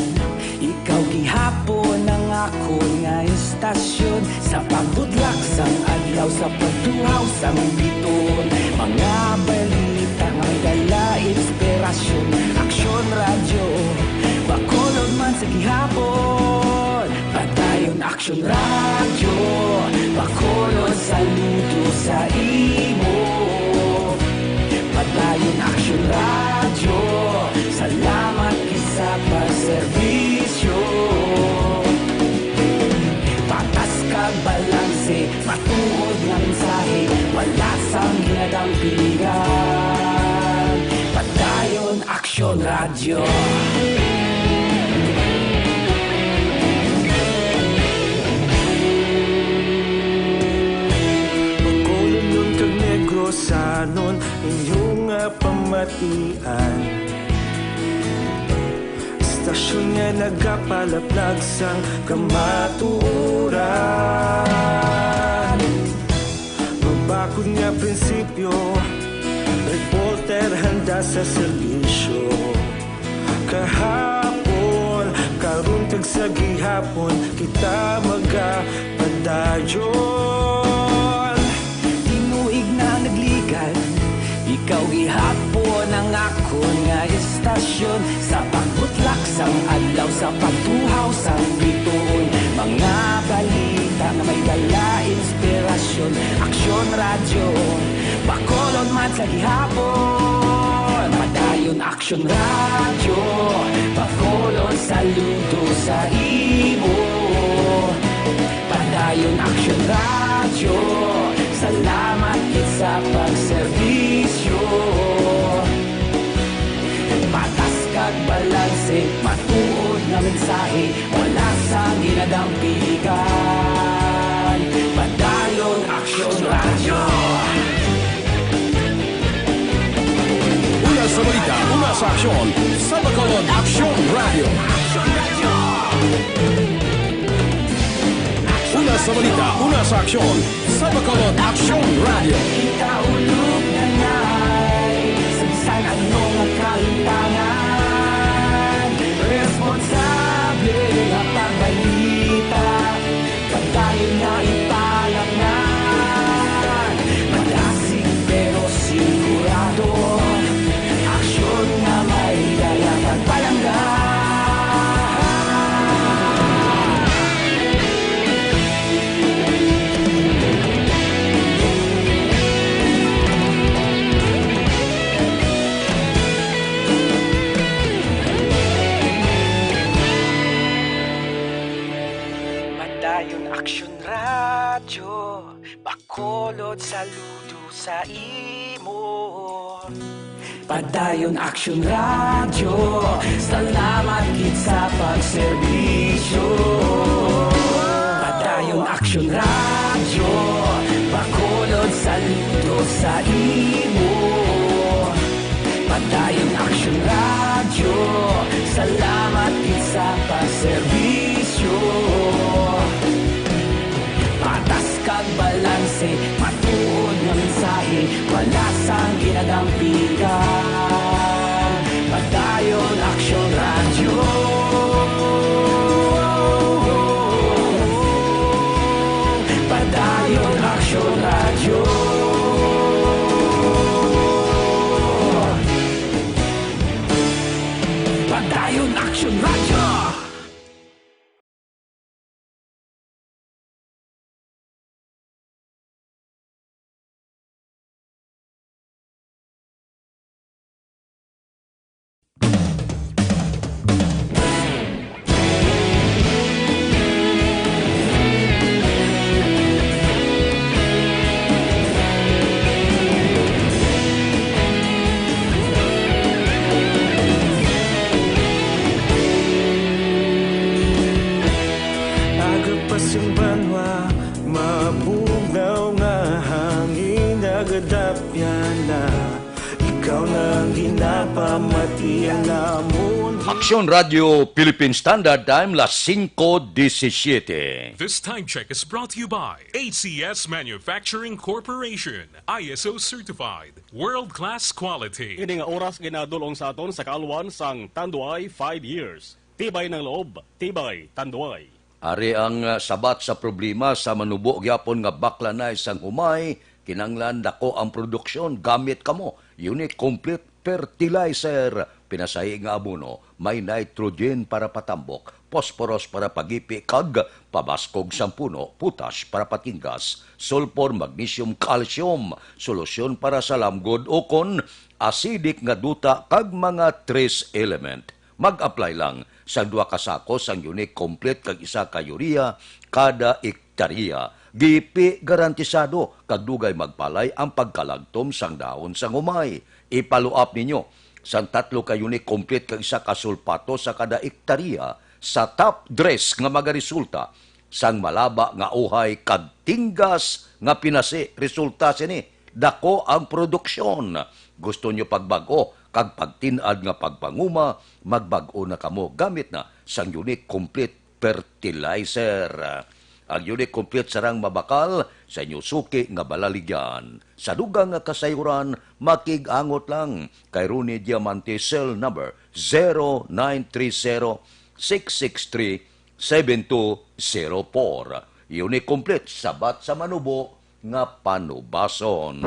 ikaw gihapon ang akon nga istasyon. Sa pagbudlak sang adlaw, sa pagtuhaw sang biton, mga balita nga may dala inspirasyon. Aksyon Radyo, Bacolod man sa gihapon. Padayon Aksyon Radyo, Bacolod, saludo sa imo. Padayon Aksyon Radyo, salamat gid sa pagserbisyo. Patas kag balanse, matuod nga mensahe, wala sang ginadampigan. Padayon Aksyon Radyo. Bacolod kag Negros, Sanon inyong nga pamatian. Istasyon nga nagapalaplag sang kamatuoran. Mabakod nga prinsipyo, reporter handa sa serbisyo. Kahapon, karon kag sa gihapon, kita magapadayon. Tinuig na nagligad, ikaw gihapon ang akon nga istasyon. Sa pagbutlak sang adlaw, sa pagtuhaw sang bituon, mga balita nga may dala inspirasyon. Aksyon Radyo, Bacolod man sa gihapon. Padayon Aksyon Radyo, Bacolod, saludo sa imo. Padayon Aksyon Radyo, salamat gid sa pagserbisyo. Patas kag balanse, matuod nga mensahe, wala sang ginadampigan. Padayon Aksyon Radyo. Una sa balita, una sa aksyon, sa Bacolod Aksyon Radyo. Una sa balita, una sa aksyon, sa Bacolod Aksyon Radyo. Kita ulog na ngay, sa bisan ano nga kahitangan, responsable nga pagbalita. Padayon na ipalangnan, madasig pero sigurado. Aksyon nga may dala pagpalangga. Padayon Aksyon Radyo, Bacolod, saludo sa imo. Padayon Aksyon Radyo, salamat gid sa pagserbisyo. Padayon Aksyon Radyo, Bacolod, saludo sa imo. Padayon Aksyon Radyo, salamat gid sa pagserbisyo. Patas kag balanse, matuod nga mensahe, wala sang ginadampigan. Padayon Aksyon Radyo. Padayon Aksyon Radyo. Padayon Aksyon Radyo. Aga pa sing banwa, mabugnaw nga hangin, nagadapyan na. Ikaw na ang ginapamatian namon. Aksyon Radyo Philippine Standard Time, las singko disisiete. This time check is brought to you by A C S Manufacturing Corporation, I S O certified, world-class quality. Ini nga oras ginadul-ong sa aton sa kaalwan sang Tanduay five years. Tibay ng loob, tibay Tanduay. Ari ang, ah, sabat sa problema sa manubo gyapon nga baklanay sang humay, kinanglan dako ang produksyon, gamit kamo, Unique Complete Fertilizer, pinasahi nga abono, may nitrogen para patambok, phosphorus para pagipi kag pabaskog sang puno, potash para patinggas, sulfur, magnesium, calcium, solusyon para sa lamgod ukon acidic nga duta kag mga trace element. Mag-apply lang sang duha ka sako sang Unique Complete kag isa ka urea kada ektarya. Gipi garantisado kag dugay magpalay ang pagkalagtom sang dahon sang humay. I-follow up ninyo sang tatlo ka Unique Complete kag isa ka sulpato sa kada ektarya sa top dress nga magaresulta sang malaba nga uhay kag tinggas nga pinasi. Resulta sini Dako ang produksyon. Gusto nyo pagbag-o kag pagtin-ad nga pagpanguma? Magbag-o na kamo gamit na sang Unique Complete Fertilizer. Ang Unique Complete sarang mabakal sa inyo suki nga balaligyan. Sa dugang nga kasayuran, makig-angot lang kay Ronnie Diamante, cell number zero nine three zero, six six three, seven two zero four. Unique Complete, sabat sa manubo nga panubason.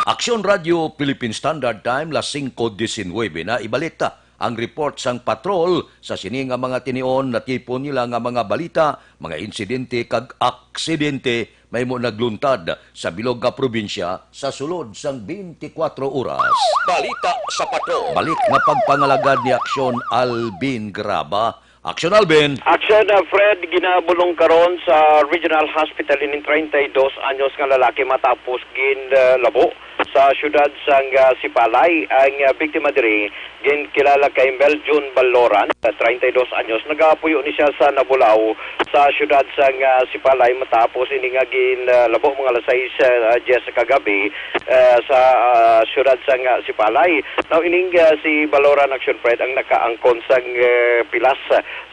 Aksyon Radio Philippine Standard Time, las singko disinuybe na. Ibalik ta ang report sang patrol sa sini nga mga tinion. Natipon nila nga mga balita, mga insidente kag aksidente mahimo nagluntad sa bilog nga probinsya sa sulod sang twenty-four oras. Balita sa patrol. Balik nga pagpangalagad ni Aksyon Alvin Graba. Aksyon, Alvin. Aksyon, uh, Fred, ginabulong karon sa Regional Hospital ining treinta y dos anyos nga lalaki matapos ginlabo sa siyudad sang, uh, Sipalay. Ang, uh, biktima diri ginkilala kay Meljun Baloran, uh, treinta y dos anyos. Nagapuyo ni siya sa Nabulao sa siyudad sang, uh, Sipalay matapos ini nga ginlabo mga alas sais, uh, diyes kagabi, uh, sa, uh, siyudad sang, uh, Sipalay. Now, ining, uh, si Baloran, Aksyon Fred, ang nakaangkon sang, uh, pilas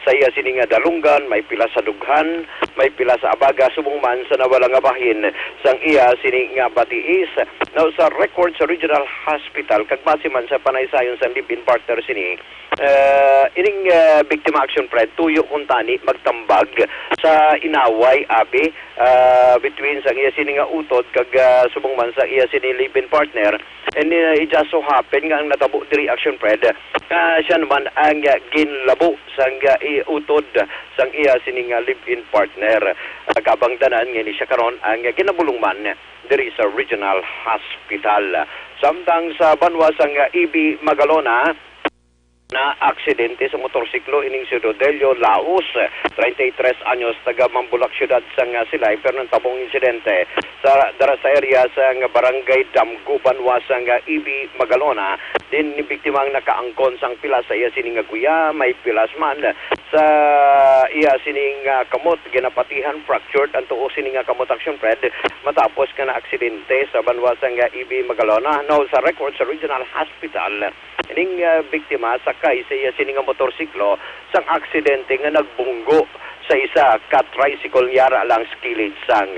sa iya sini nga dalunggan, may pilas sa dughan, may pilas sa abaga, subong man sa nawala nga bahin sang iya sini nga batiis. Now, sa record sa Regional Hospital, kag base man sa panaysayon sa live-in partner sini, eh, ining, eh, biktima, Aksyon Fred, tuyo kuntani magtambag sa inaway, abi, ah, between sang iya sini nga utod kag, ah, subong man sa iya sini live-in partner. And, uh, it just so happen nga ang natabo diri, Aksyon Fred, ah, siya naman ang, ah, ginlabo sang, ah, i-, utod sang iya sini nga live-in partner. Ah, kabangdanan nga ni siya karon ang, ah, ginabulong man diri sa Regional Hospital. Samtang sa banwa sang, ah, E B Magalona, na aksidente sa motorsiklo ining si Rodelio Laos, treinta y tres anyos, taga Mambulak, siyudad sang, ah, Silay, pero nagtabo ang insidente sa, dara sa area sang Barangay Damgo, banwa sang, ah, E B Magalona. Din ni biktima ang nakaangkon sang pilas sa iya sini nga guya, may pilas man sa iya sini nga kamot, ginapatihan, fractured ang tuo sini nga kamot, Aksyon Fred, matapos nga naaksidente sa banwa sang, ah, E B Magalona. Now, sa record sa Regional Hospital, ining, ah, biktima sakay sa iya sini nga motorsiklo sang aksidente nga nagbunggo sa isa ka tricycle yara lang sa kilid sang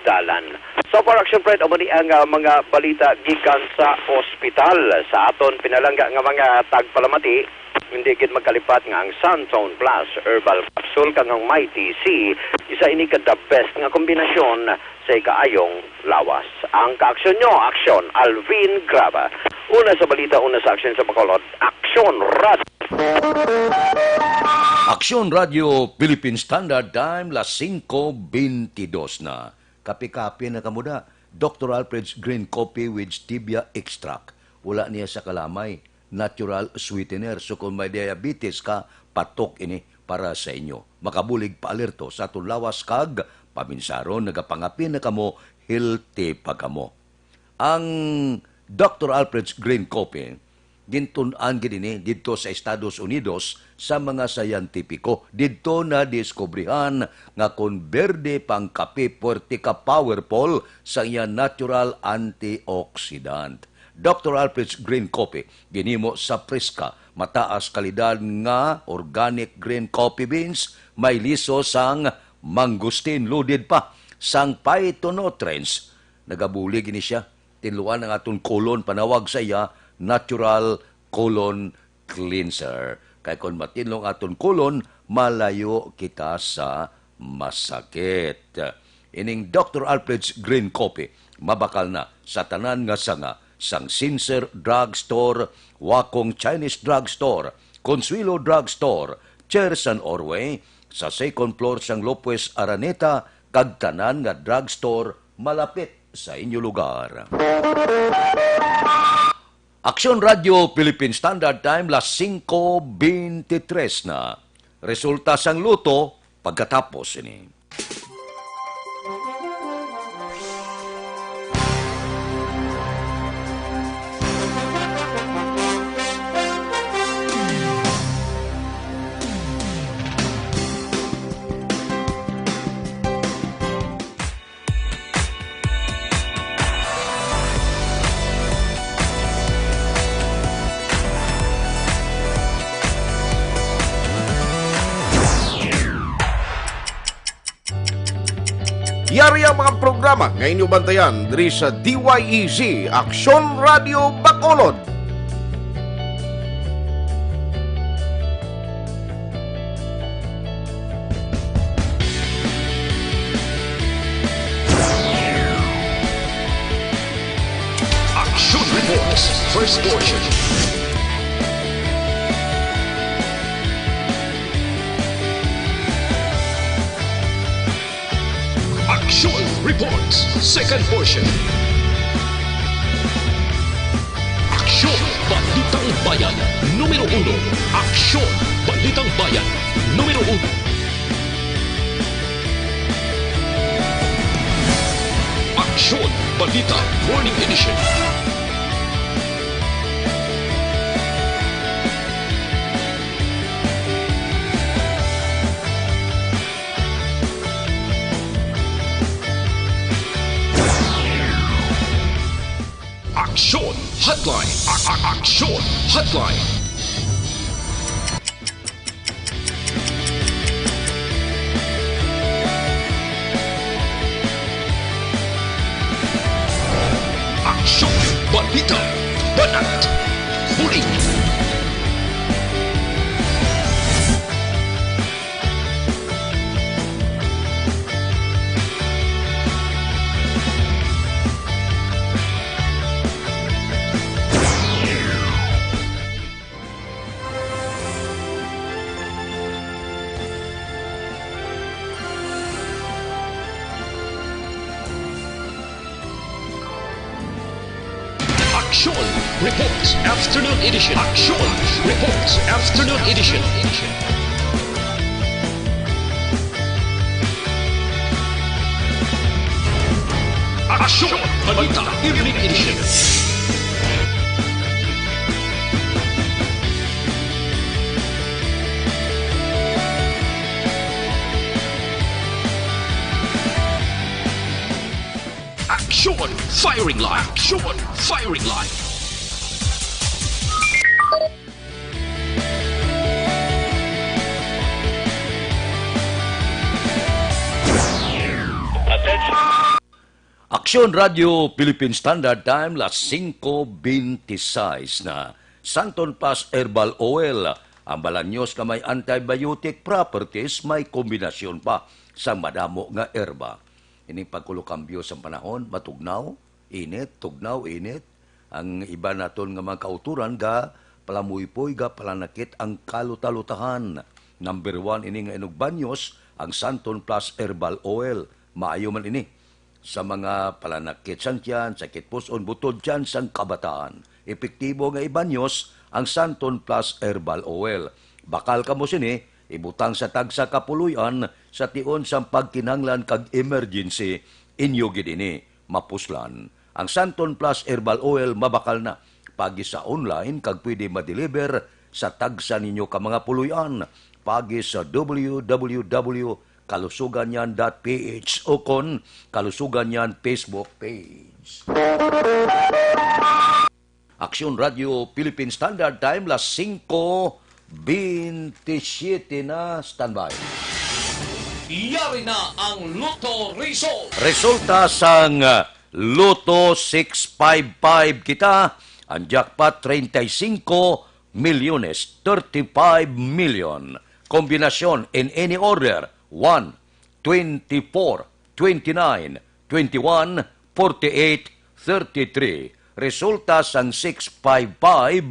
dalan. So far, Aksyon Fred, amo ni ang, ah, mga balita gikan sa ospital. Sa aton pinalangga nga mga tagpalamati, hindi gid magkalipat nga ang Santone Plus Herbal Capsule kag ang Mighty C, isa ini ka the best nga kombinasyon sa ikaayong lawas. Ang kaaksyon nyo, Aksyon Alvin Graba. Una sa balita, una sa aksyon sa Bacolod, Aksyon Radyo. Aksyon Radyo Philippine Standard Time, las singko bentidós na. Kape-kape na kamo da. Doctor Alfred's Green Coffee with Stevia Extract. Wala niya sa kalamay. Natural sweetener. So kung may diabetes ka, patok ini para sa inyo. Makabulig paalerto sa aton lawas kag paminsaron, nagapangape na kamo, healthy pa kamo. Ang Doctor Alfred's Green Coffee, gintun-an gid ini didto sa Estados Unidos sa mga sayantipiko. Didto nadiskubrihan nga kon berde pa ang kape, puwerte ka powerful sa iya natural antioxidant. Doctor Alfred's Green Coffee, ginhimo sa preska, mataas kalidad nga organic green coffee beans, may liso sang mangosteen, loaded pa sang phytonutrients. Nagabulig ini siya. Tinluan ang aton colon, panawag sa iya, natural colon cleanser. Kay kon matinlo ang aton colon, malayo kita sa masakit. Ining Doctor Alfred's Green Coffee, mabakal na sa tanan nga sanga, sang Sincere Drug Store, Wakong Chinese Drug Store, Consuelo Drug Store, Chersan Orway, sa second floor sang Lopez Araneta, kag tanan nga drug store malapit sa inyo lugar. Aksyon Radio Philippine Standard Time, las singko bentitres na. Resulta sang luto pagkatapos ini. Yari ang mga programa nga inyo bantayan diri sa D Y E Z, Aksyon Radio Bacolod. Action Reports, first portion. Action Reports, second portion. Aksyon, Balitang Bayan, numero uno. Aksyon, Balitang Bayan, numero uno. Aksyon, Balita, Morning Edition. Aksyon Hotline. A- a- Aksyon Hotline. Aksyon, balita, banat, bulig. Aksyon Reports Afternoon Edition. Aksyon Reports Afternoon Edition. Aksyon Balita Evening Edition. Aksyon Firing Line. Aksyon Firing Line. Aksyon Radio Philippine Standard Time, las singko beintiseis na. Santon Plus Herbal Oil, ang balanyos nga may antibiotic properties, may kombinasyon pa sa madamo nga herba. Ining pagkulokambyo sa panahon, matugnaw, init, tugnaw, init. Ang iban naton nga mga kautoran ga palamuypoy, ga palanakit ang kalutalutahan. Number one ini nga inugbanyos, ang Santon Plus Herbal Oil. Maayo man ini sa mga palanakit sang tiyan, sakit pus-on, butod tiyan sang kabataan. Epektibo nga ibanyos ang Santon Plus Herbal Oil. Bakal kamo sini, ibutang sa tagsa ka puloy-an sa tion sang pagkinahanglan kag emergency, inyo gid ini mapuslan. Ang Santon Plus Herbal Oil mabakal na. Paagi sa online kag pwede ma-deliver sa tagsa ninyo ka mga puloy-an. Paagi sa W W W kalusugan yan dot P H o kon Kalusugan yan Facebook page. Aksyon Radio Philippine Standard Time, las singko bintisiete na. Standby. Yari na ang Lotto Result. Resulta sang, uh, Lotto six five five kita, ang jackpot treinta y cinco milyones, thirty-five million. Kombinasyon in any order, one, twenty-four, twenty-nine, twenty-one, forty-eight, thirty-three. Resulta sang six five five,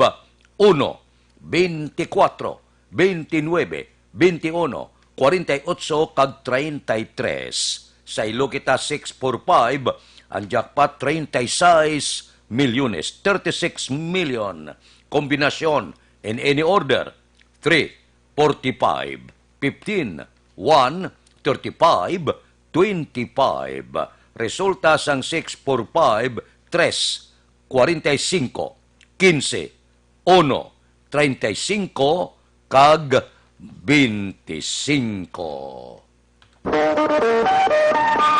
uno, beintikwatro, beintinuebe, beintiuno, kwarenta y ocho, kag treinta y tres. Sa ilo kita six four five, ang jackpot treinta y seis milyones, thirty-six million. Kombinasyon in any order, three, forty-five, fifteen, one, thirty-five, twenty-five. Resulta sang six four five, tres, kwarenta y cinco, quince, uno, treinta y cinco, kag beintisinko.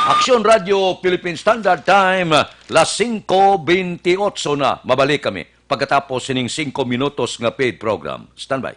Aksyon Radio Philippine Standard Time, las singko beintiotso na. Mabalik kami pagkatapos sining singko minutos nga paid program. Standby.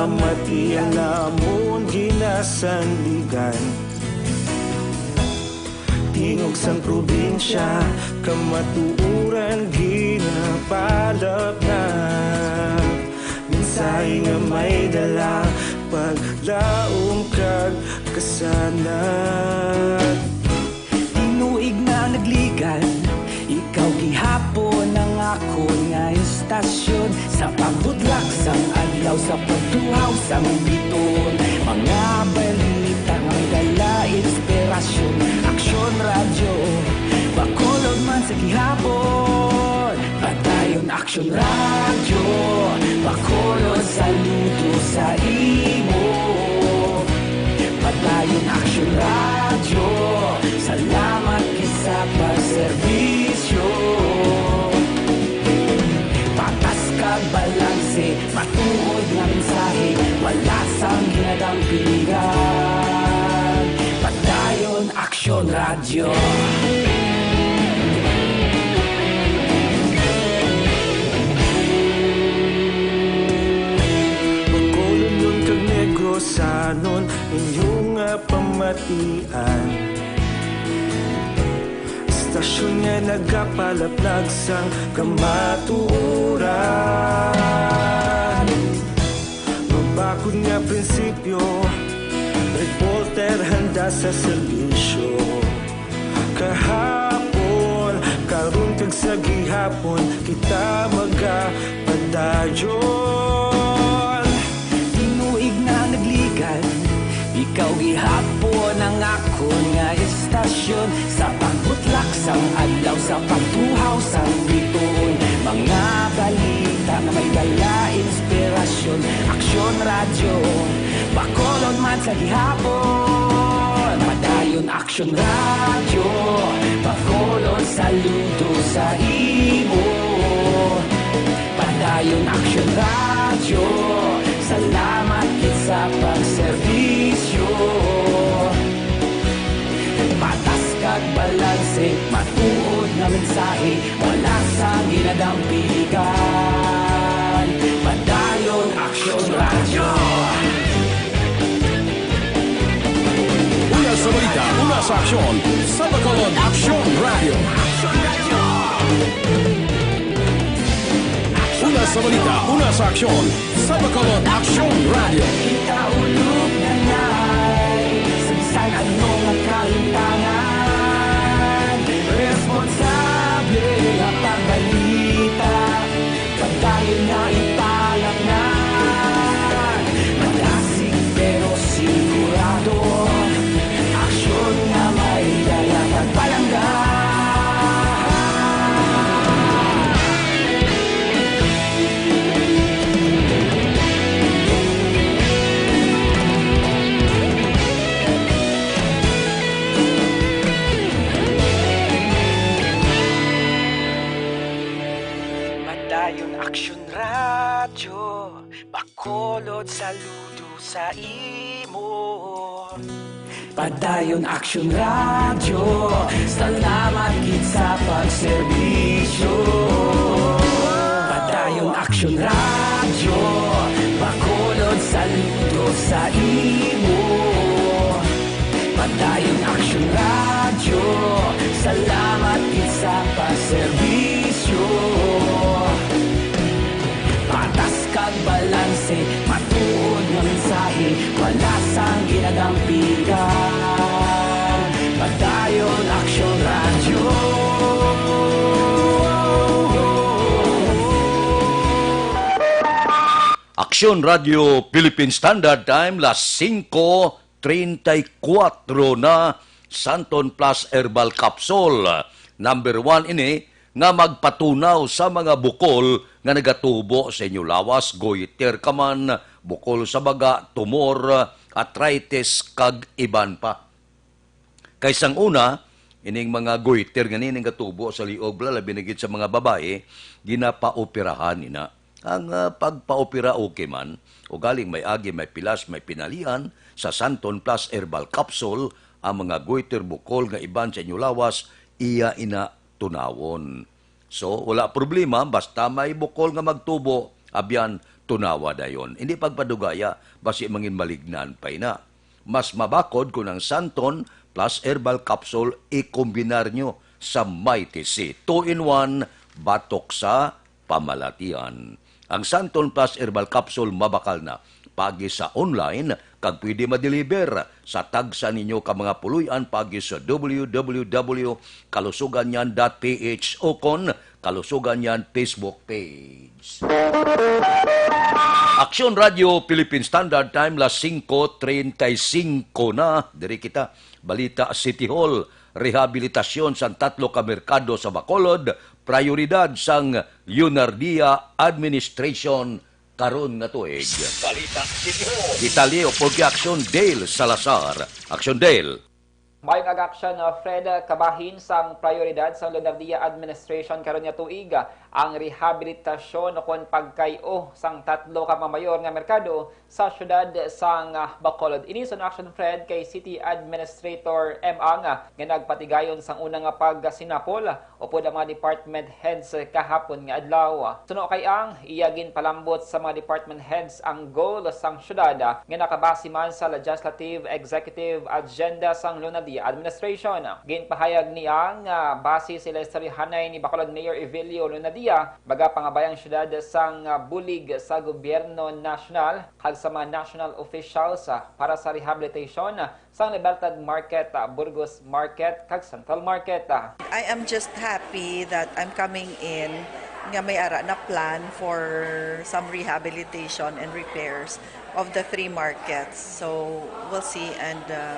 Mati ang namon ginasandigan. Tingog sang probinsya, kamatuoran ginapalapnap. Mensahe nga may dala, paglaom kag kasanag. Tinuig na nagligan, ikaw gihapon ang akon nga istasyon. Sa pagbutlak sang adlaw, sa pagtuhaw sang bituon, mga balita nga may dala inspirasyon. Aksyon Radyo, Bacolod man sa gihapon. Padayon Aksyon Radyo, Bacolod, saludo sa imo. Padayon Aksyon Radyo, salamat gid sa pagserbisyo. Patas kag balanse, matuod nga mensahe, wala sang ginadampigan. Padayon Aksyon Radyo. Bacolodnon kag Negrosanon, inyo nga pamatian. Istasyon nga nagapalaplag sang kamatuoran. Mabakod nga prinsipyo, reporter handa sa serbisyo. Kahapon, karon kag sa gihapon, kita magapadayon. Tinuig na nagligan, ikaw gihapon ang akon nga istasyon. Sa pagbutlak sang adlaw, sa pagtuhaw sang bituon, mga balita nga may dala inspirasyon. Aksyon Radyo, Bacolod man sa gihapon. Padayon Aksyon Radyo, Bacolod, saludo sa imo. Padayon Aksyon Radyo, salamat gid sa pagserbisyo. Patas kag balanse, matuod nga mensahe, wala sang ginadampigan. Padayon Aksyon Radyo. Una sa balita, una sa aksyon, sa Bacolod Aksyon Radyo. Una sa balita, una sa aksyon, sa Bacolod Aksyon Radyo. Kita ulog na ngay, sa bisan ano nga kalimtangan, responsable nga pagbalita. Padayon na ipalapnan, madasig pero sigurado. Aksyon nga may dala kag palangga. Padayon Aksyon Radyo, Bacolod, saludo sa imo. Padayon Aksyon Radyo, salamat gid sa pagserbisyo. Padayon Aksyon Radyo, Bacolod, saludo sa imo. Padayon Aksyon Radyo, salamat gid sa pagserbisyo. Patas kag balanse, matuod nga mensahe, wala sang ginadampigan. Padayon Aksyon Radyo. Aksyon Radyo Philippine Standard Time, las singko treinta y cuatro na, Santon Plus Herbal Capsule. Number one ini nga magpatunaw sa mga bukol nga nagatubo sa inyo lawas, goiter ka man, bukol sa baga, tumor, arthritis, kag iban pa. Kay sang una, ining mga goiter nga ni nagatubo sa liog, bala, labi na gid sa mga babayi, ginapaoperahan nina. Ang, ah, pagpaopera okay man, ugaling may agi, may pilas, may pinalian, sa Santon Plus Herbal Capsule, ang mga goiter, bukol nga iban sa inyo lawas, iya ina tunawon. So, wala problema, basta may bukol nga magtubo, abyan, Tunawa dayon, hindi pagpadugaya, basi mangin malignan pa ina. Mas mabakod kon ang Santon plus herbal capsule ikombinar nyo sa Mighty C. Two-in-one, batok sa pamalatian. Ang Santon plus herbal capsule mabakal na. Pagi sa online, kag pwede madeliver sa tagsa ninyo ka mga puloy-an pagi sa W W W kalusuganyan dot P H o kon Kalusuganyan Facebook page. Aksyon Radio Philippine Standard Time, las singko treinta y cinco na. Diri kita, balita, City Hall, rehabilitasyon sang tatlo ka merkado sa Bacolod, prioridad sang Leonardia Administration karon nga tuig. Balita City Hall. Detalye o Pogi Aksyon, Dale Salazar. Aksyon, Dale. Maayong aga, Aksyon, uh, Fred. Kabahin sang prioridad sang Leonardia Administration karon nga tuig, uh, ang rehabilitasyon o kon pagkay-o sang tatlo ka mga mayor nga merkado sa siyudad sang, uh, Bacolod. Ini suno, Aksyon, Fred, kay City Administrator M. Ang, uh, nga nagpatigayon sang una nga pagsinapol upod ang mga department heads kahapon nga adlaw. Suno kay Ang, iya ginpalambot sa mga department heads ang goal sang siyudad nga nakabase man sa legislative, executive agenda sang Leonardia administration. Ginpahayag ni Ang nga base sa istoryahanay ni Bacolod Mayor Evelio Leonardia, magapangabayang siyudad sang bulig sa gobyerno nasyonal kag sa mga national officials para sa rehabilitation sang Libertad Market, ah, Burgos Market, kag Central Market, ah. I am just happy that I'm coming in nga may ara na plan for some rehabilitation and repairs of the three markets. So, we'll see and, uh,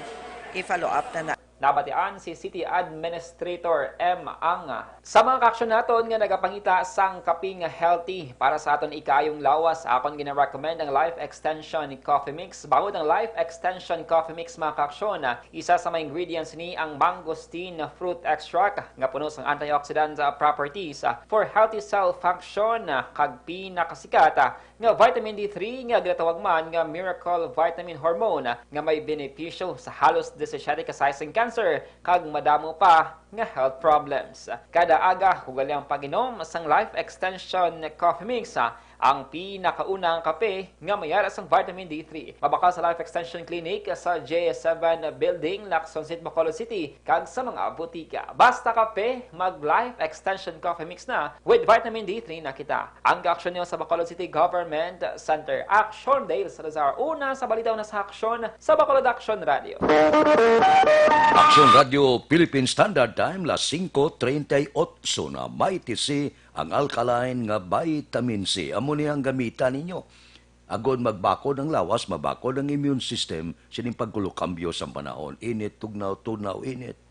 i-follow up na na. Nabatian si City Administrator M. Ang. Sa mga kaaksyon naton nga nagapangita sang kape nga healthy para sa aton ikaayong lawas, akon gina-recommend ang Life Extension Coffee Mix. Bangod ang Life Extension Coffee Mix, mga kaaksyon, isa sa mga ingredients ni ang mangosteen fruit extract nga puno sang antioxidant, ah, properties, ah, for healthy cell function, ah, kag pinakasikat, ah, nga vitamin D three nga ginatawag man nga miracle vitamin hormone nga may benepisyo sa halos disisiete ka size sang cancer kag madamo pa nga health problems. Kada aga, ugalian ang pag-inom sang Life Extension Coffee Mix, ang pinakauna nga kape nga may ara sang vitamin D three. Mabakal sa Life Extension Clinic sa J seven Building, Lacson Street, Bacolod City, kag sa mga butika. Basta kape, mag Life Extension Coffee Mix na with vitamin D three na kita. Ang kaaksyon niyo sa Bacolod City Government Center. Aksyon, Dale Salazar. Una sa balita, una sa aksyon, sa Bacolod Aksyon Radio. Aksyon Radio Philippine Standard Time, las singko treinta y ocho na. Mighty C, ang alkaline nga vitamin C. Amo ni ang gamitan ninyo. Agod magbakod ang lawas, mabakod ang immune system sining pagkulokambyo sang panahon. Init, tugnaw, tugnaw, init.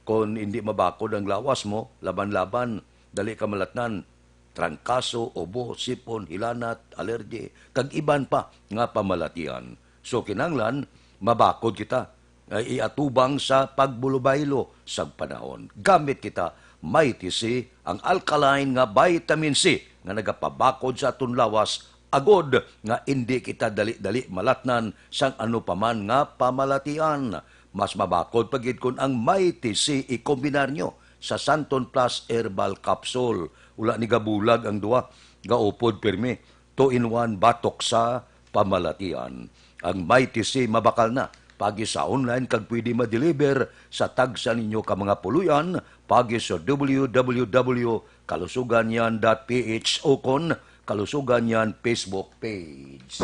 Kon indi mabakod ang lawas mo, laban-laban, dali ka malatnan. Trangkaso, ubo, sipon, hilanat, alergi, kag iban pa nga pamalatian. So, kinahanglan mabakod kita nga iatubang sa pagbulubaylo sang panahon. Gamit kita, Mighty C, ang alkaline nga vitamin C nga nagapabakod sa aton lawas, agod nga indi kita dali-dali malatnan sang ano pa man nga pamalatian. Mas mabakod pa gid kon ang Mighty C ikombinar nyo sa Santon Plus Herbal Capsule. Wala ni gabulag ang duha, gaupod pirmi. Two-in-one batok sa pamalatian. Ang Mighty C mabakal na. Pagi sa online kag pwede ma-deliver sa tagsa ninyo ka mga puloy-an, pagi sa W W W kalusuganyan dot P H o kon Kalusuganyan Facebook page.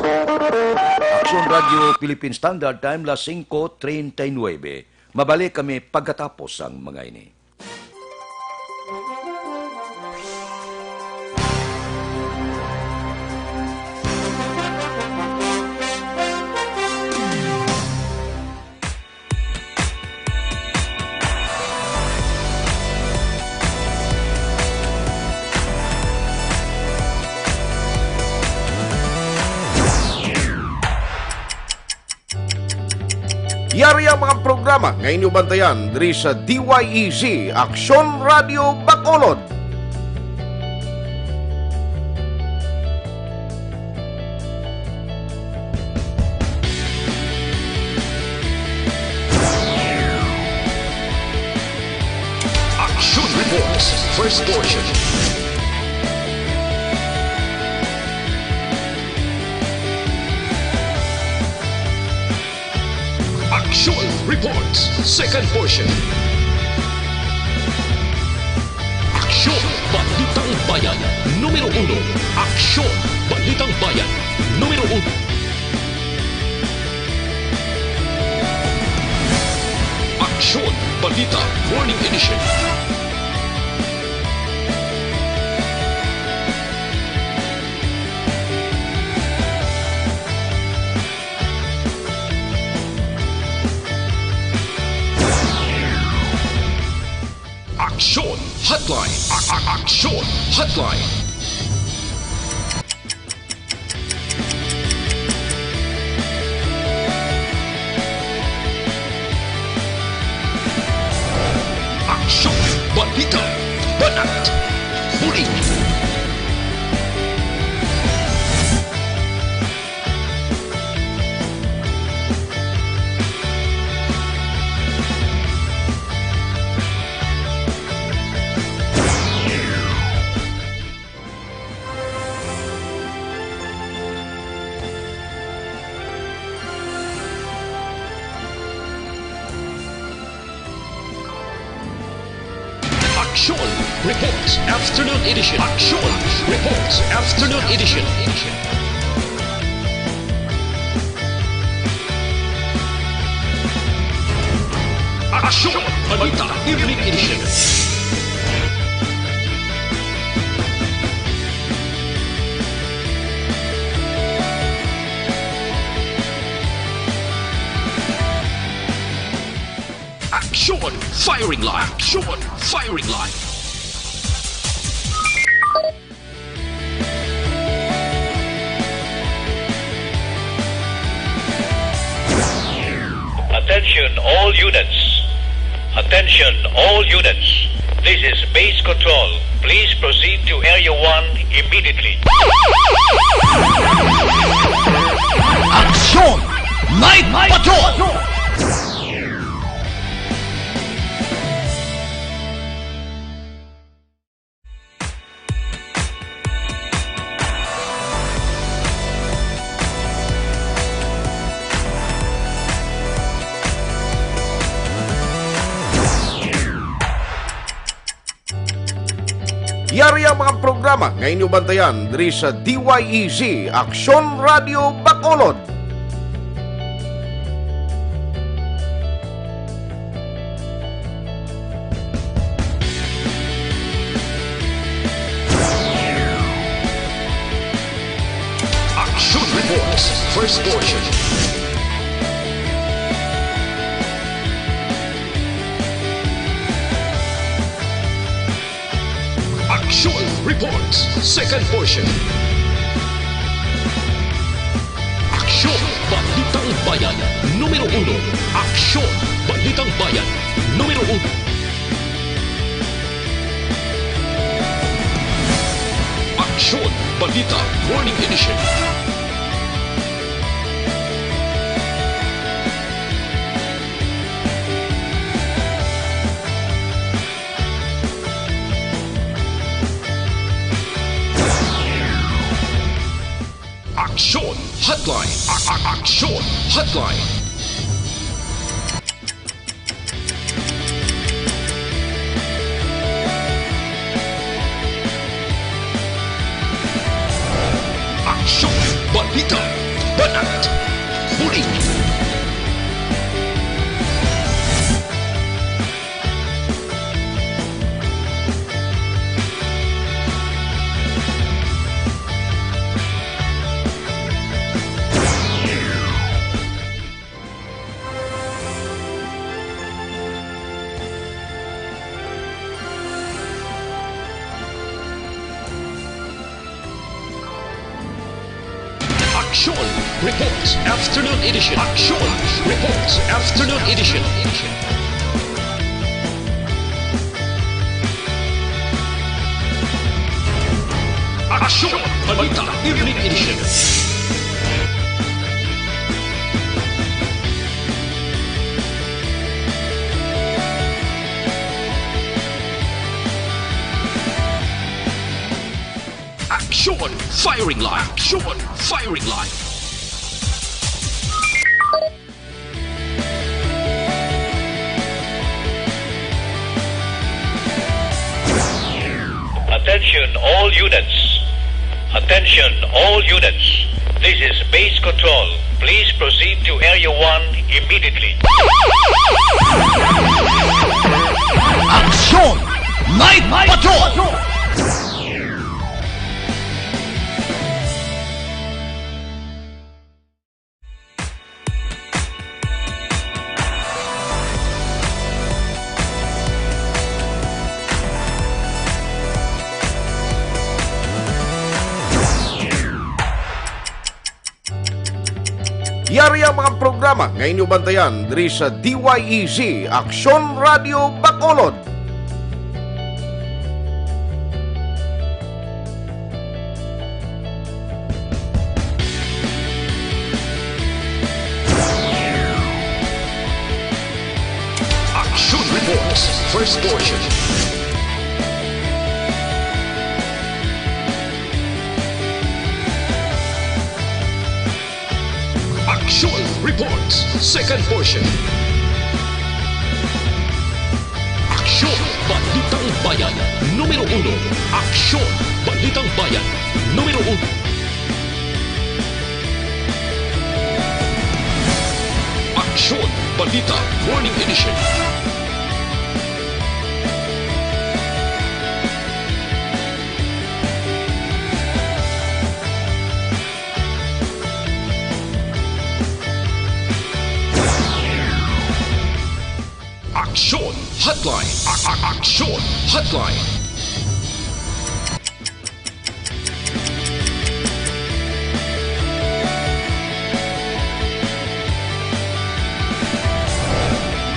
Aksyon Radio Philippine Standard Time, las singko treinta y nuebe. Mabalik kami pagkatapos sang mga ini. Yari ang mga programa nga inyo bantayan diri sa D Y E Z Aksyon Radio Bacolod. Action Reports, first portion. Reports, second portion. Aksyon, Balitang Bayan, numero uno. Aksyon, Balitang Bayan, numero uno. Aksyon, Balita, Morning Edition. Aksyon Hotline. A- a- Aksyon Hotline. Aksyon, balita, banat, huli. Aksyon Reports Afternoon Edition. Aksyon Reports Afternoon Edition. Aksyon Balita Evening Edition. Aksyon Firing Line. Aksyon Firing Line. Attention all units. Attention all units. This is base control. Please proceed to Area one immediately. Aksyon! Night Patrol! Yari ang mga programa nga inyo bantayan diri sa D Y E Z Aksyon Radio Bacolod. Action Reports, first portion. Action Reports, second portion. Aksyon, Balitang Bayan, numero uno. Aksyon, Balitang Bayan, numero uno. Aksyon, Balita, Morning Edition. Aksyon Hotline. A- a- Aksyon Hotline. Aksyon, balita, banat, huli. Action Reports Afternoon Edition. Action Reports Afternoon Edition. Action Balita Evening Edition. Action Firing Line. Action Firing Line. All units. Attention, all units. This is base control. Please proceed to Area one immediately. Aksyon! Night Patrol! Yari ang mga programa nga inyo bantayan diri sa D Y E Z, Aksyon Radio Bacolod. Action Reports, first portion. Action Reports, second portion. Aksyon, Balitang Bayan, numero uno. Aksyon, Balitang Bayan, numero uno. Aksyon, Balita, Morning Edition. Aksyon Hotline. A- a- Aksyon Hotline.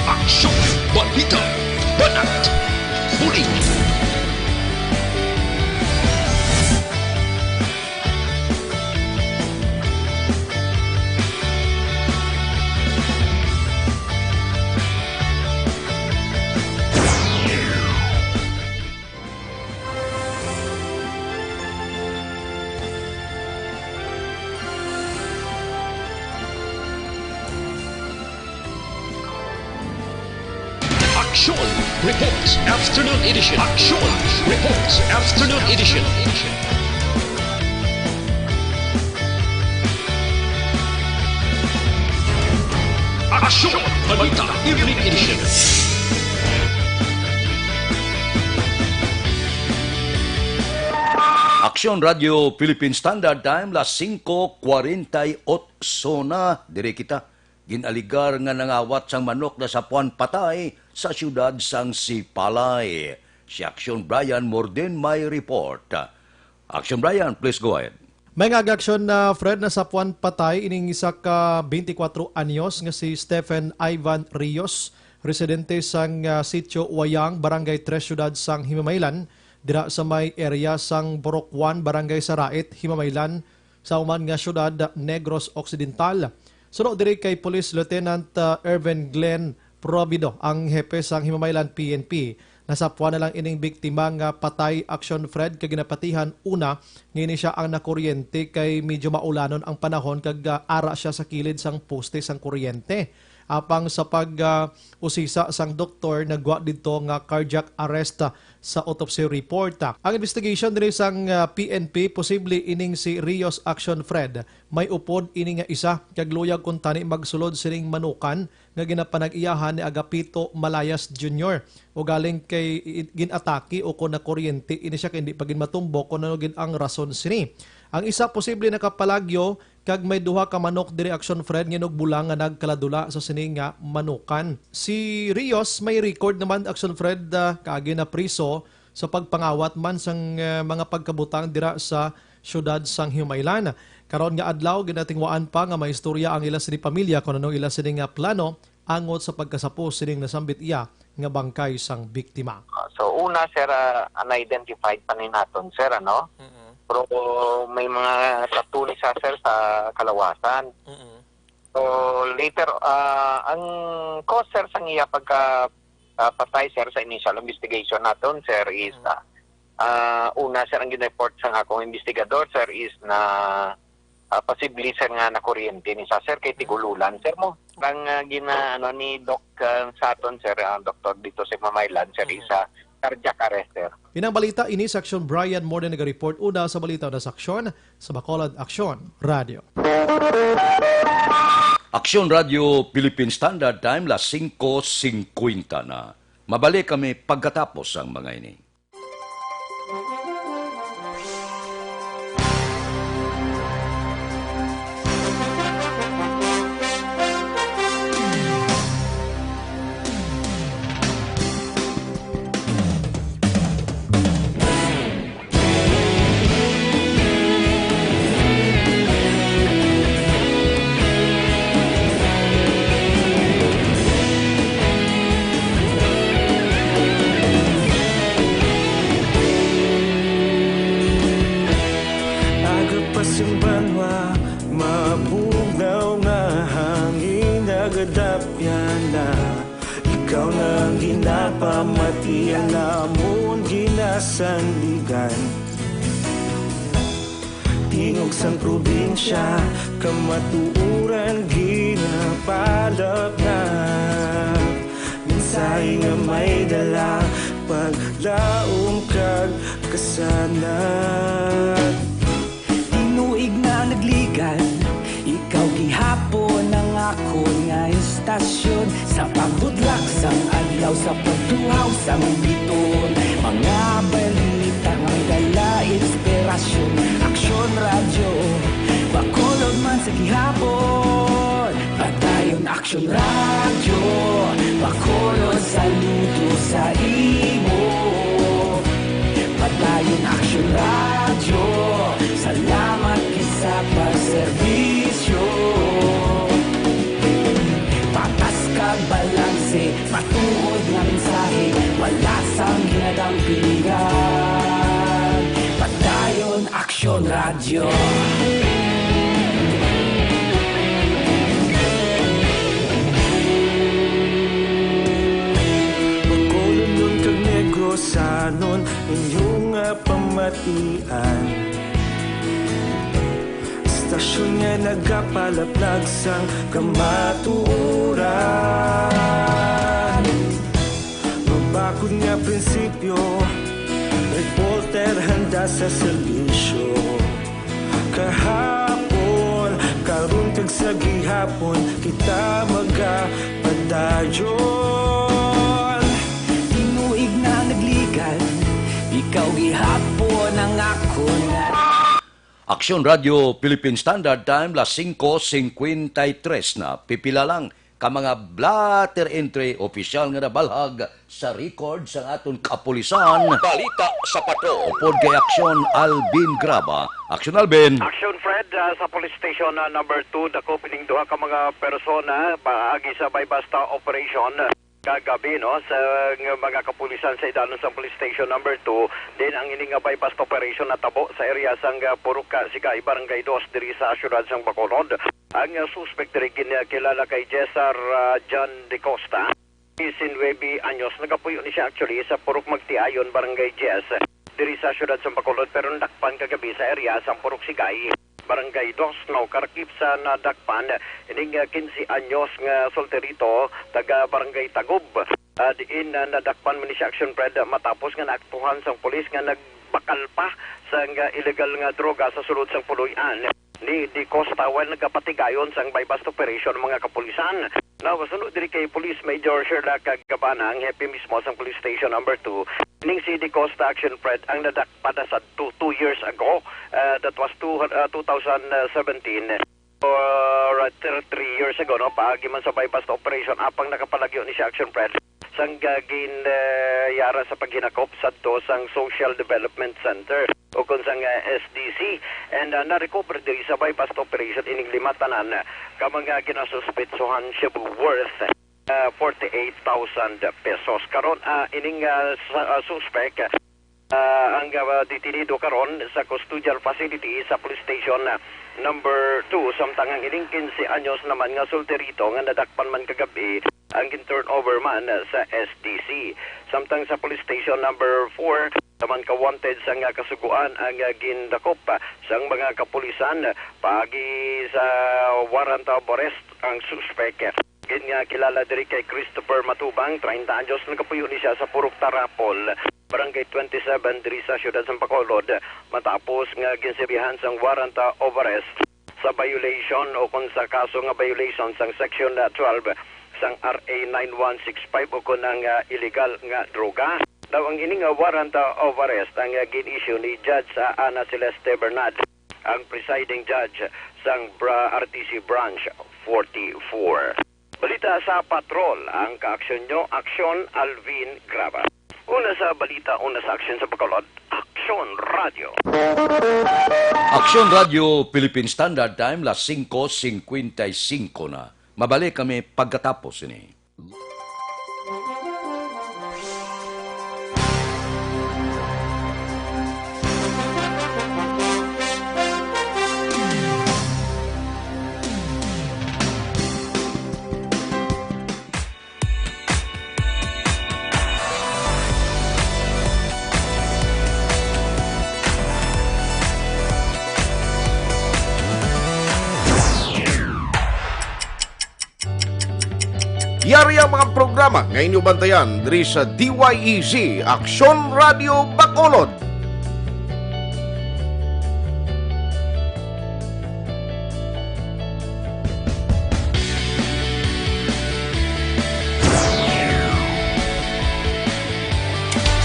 Aksyon, balita, banat, bulig. Aksyon Reports Afternoon Edition. Aksyon Reports Afternoon Edition. Aksyon Balita Evening Edition. Aksyon Radio Philippine Standard Time, las singko kwarenta y otso na. Diri kita. Gin-aligar nga nangawat sang manok na sapuan patay sa siyudad sang Sipalay. Si Aksyon Brian Morden may report. Aksyon Brian, please go ahead. May nga aksyon na Fred, na sapuan patay ining isa ka twenty-four anyos nga si Stephen Ivan Rios, residente sang, ah, Sitio Wayang, Barangay Tres, Siyudad sang Himamaylan, dira sa may area sang Borokwan, Barangay Sarait, Himamaylan, sa human nga siyudad, Negros Occidental. Suno diri kay Police Lieutenant, ah, Ervin Glenn Probido, ang hepe sang Himamaylan P N P. Nasapuan na lang ining biktima nga patay, Aksyon Fred, kag ginapatihan una nga ini sia ang nakuryente kay medyo maulanon ang panahon kag, ah, ara sia sa kilid sang poste sang kuryente. Apang sa pag, ah, usisa sang doktor, nagwa didto nga cardiac arrest, ah, sa autopsy report. Ang investigation diri sang, ah, P N P, posible ining si Rios, Aksyon Fred, may upod ini nga isa, kag luyag kuntani magsulod sining manukan nga ginapanag-iyahan ni Agapito Malayas Junior. Ugaling kay i-, gin-atake o kon nakuryente ini sia kay hindi pa gid matumbok kon ano gid ang rason sini. Ang isa posible nakapalagyo kag may duha ka manok diri, Aksyon Fred, nga nagbulang nga nagkaladula sa sini nga manukan. Si Rios may record naman, Aksyon Fred, ah, kaagi na priso sa pagpangawat man sang, ah, mga pagkabutang dira sa siyudad sang Himamaylan. Karon nga adlaw, ginatingwaan pa nga maistorya ang ila sini pamilya kon ano ila sini nga plano angot sa pagkasapo sining nasambit iya nga bangkay sang biktima. Ah, so, una, sir, ah, unidentified pa ni naton, sir, ano? Mm-mm. Pero may mga tattoo ni siya, sir, sa kalawasan. Mm-mm. So, later, ah, ang cause, sir, sang iya pagka, ah, patay, sir, sa initial investigation naton, sir, is, Mm-mm. ah, ah, una, sir, ang gin-report sang akong investigador, sir, is na ah, posible, sir, nga nakuryente ni sa, sir, kay tigululan, sir, mo. Ang, ah, gina-, ano, ni Doc, ah, sa aton, sir, ang doktor dito sa Mamaylan, sir, Mhm. is, ah, cardiac arrest, sir. Inang balita ini sa Aksyon. Brian Morden naga-report una sa balita na sa Aksyon, sa Bacolod Aksyon Radio. Aksyon Radio Philippine Standard Time, las singko singkwenta na. Mabalik kami pagkatapos sang mga ini. Aga pa sing banwa, mabugnaw nga hangin, nagadapyan na. Ikaw na ang ginapamatian namon ginasandigan. Tingog sang probinsya, kamatuoran ginapalapnap. Mensahe nga may dala, paglaom kag kasanag. Tinuig na nagligad, ikaw gihapon ang akon nga istasyon. Sa pagbudlak sang adlaw, sa pagtuhaw sang biton, mga balita nga may dala inspirasyon. Aksyon Radyo Bacolod man sa gihapon. Padayon Aksyon Radyo, Bacolod, saludo sa imo. Padayon Aksyon Radyo, salamat gid sa pagserbisyo. Patas kag balanse, matuod nga mensahe, wala sang ginadampingan. Padayon Aksyon Radyo. Bacolodnon kag Negrosanon, inyo nga pamatian. Istasyon nga nagapalaplag sang kamatuoran. Mabakod nga prinsipyo, reporter handa sa serbisyo. Kahapon, karon kag sa gihapon, kita magapadayon. Tinuig na nagligad, ikaw gihapon ang akon. Aksyon Radyo Philippine Standard Time, las singko singkwenta y tres na. Pipila lang ka mga blotter entry opisyal nga nabalhag sa record sang aton kapulisan. Balita sa Patrol. Upod kay Aksyon Alvin Graba. Aksyon Alvin. Aksyon Fred, ah, sa Police Station, ah, number two, dakop ining duha ka mga persona paagi sa buy-bust operation kagabi, no, sa mga kapulisan sa idalom sang Police Station number two. Din ang ini nga buy-bust operation natabo sa area sang, ah, Purok, ah, Sigay, Barangay Dos, diri sa siyudad sang Bacolod. Ang, ah, suspek diri ginkilala kay Cesar, ah, John De Costa. Diecinuebe anyos. Nagapuyo ni siya actually sa Purok Magtiayon, Barangay Diez, diri sa siyudad sang Bacolod, pero nadakpan kagabi sa area sang Purok Sigay, Barangay Dos, no, kalakip sa nadakpan ining, ah, quince anyos nga solterito, taga Barangay Tagob. Ah, diin, ah, nadakpan man ni siya, Action Fred, matapos nga naaktuhan sang pulis nga nagbakal pa sang, ah, illegal nga droga sa sulod sang puloy-an ni De Costa while nagapatigayon sang buy-bust operation ang mga kapulisan. Now, masunod diri kay Police Major Sherla Cagabana, ang hepe mismo sang Police Station number two, ning si De Costa, Action Fred, ang nadakpan na sadto two years ago. Uh, that was two, uh, two thousand seventeen or, uh, thir-, three years ago, no? Paagi man sa buy-bust operation, apang nakapalagyo ni siya, Action Fred, sang, uh, gin, uh, yara sa paghinakop sadto sang Social Development Center o kon sang, uh, S D C. And, uh, na-recover diri sa buy-bust operation ining lima tanan, uh, ka mga ginasuspetsohan siya worth, uh, forty-eight thousand pesos. Karon, uh, ining, uh, sa, uh, suspek, uh, ang, uh, detenido karon sa custodial facility sa Police Station, uh, number two, samtang ang ining quince anyos naman nga solterito nga nadakpan man kagabi ang gin-turnover man sa S D C. Samtang sa Police Station number four, naman ka wanted sang kasugoan ang, ah, gindakop, ah, sang mga kapulisan paagi sa warrant of arrest ang suspek. Ginkilala diri kay Christopher Matubang, treinta anyos, nagapuyo ni siya sa Purok Tarapol. Barangay twenty-seven diri sa siyudad sang Bacolod, matapos nga ginsibihan sang warrant of arrest sa violation o kon sa kaso nga violation sang Section twelve sang R A nine one six five o kon ang, ah, illegal nga droga. Daw ang ini nga warrant of arrest ang, ah, gin-issue ni Judge, ah, Ana Celeste Bernad, ang presiding judge sang Bra-, R T C Branch forty-four. Balita sa Patrol, ang kaaksyon nyo, Aksyon Alvin Graba. Una sa balita, una sa aksyon sa Bacolod, Aksyon Radio. Aksyon Radio Philippine Standard Time, las singko singkwenta y singko na. Mabalik kami pagkatapos ini. Yari ang mga programa nga inyo bantayan diri sa D Y E Z, Aksyon Radio Bacolod.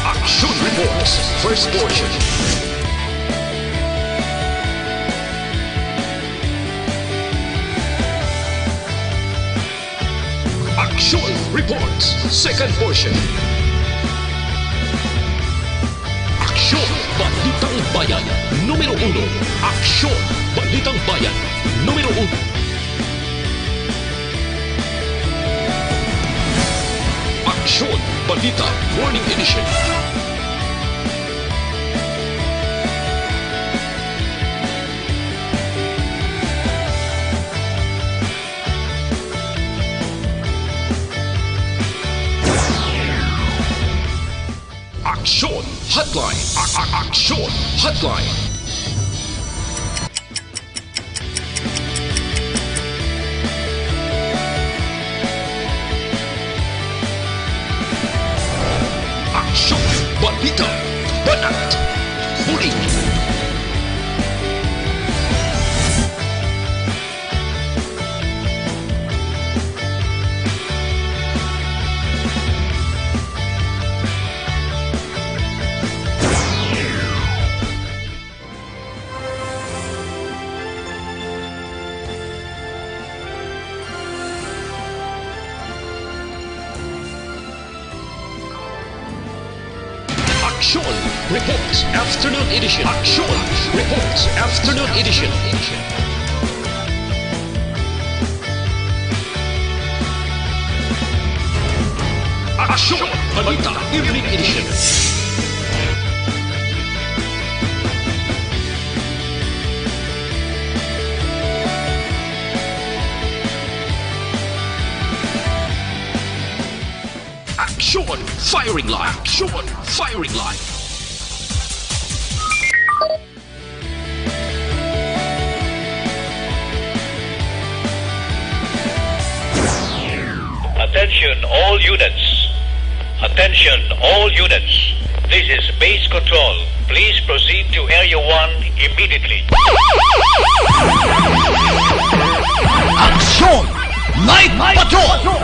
Action Reports, first portion. Action Reports, second portion. Aksyon, Balitang Bayan, numero uno. Aksyon, Balitang Bayan, numero uno. Aksyon, Balita, Morning Edition. Aksyon Hotline. A-, a-, Aksyon Hotline. Aksyon, balita, banat, huli. Aksyon Reports Afternoon Edition. Aksyon Reports Afternoon Edition. Aksyon Balita Evening Edition. Aksyon Firing Line. Aksyon Firing Line. Attention all units. Attention all units. This is base control. Please proceed to Area one immediately. Aksyon! Night Patrol!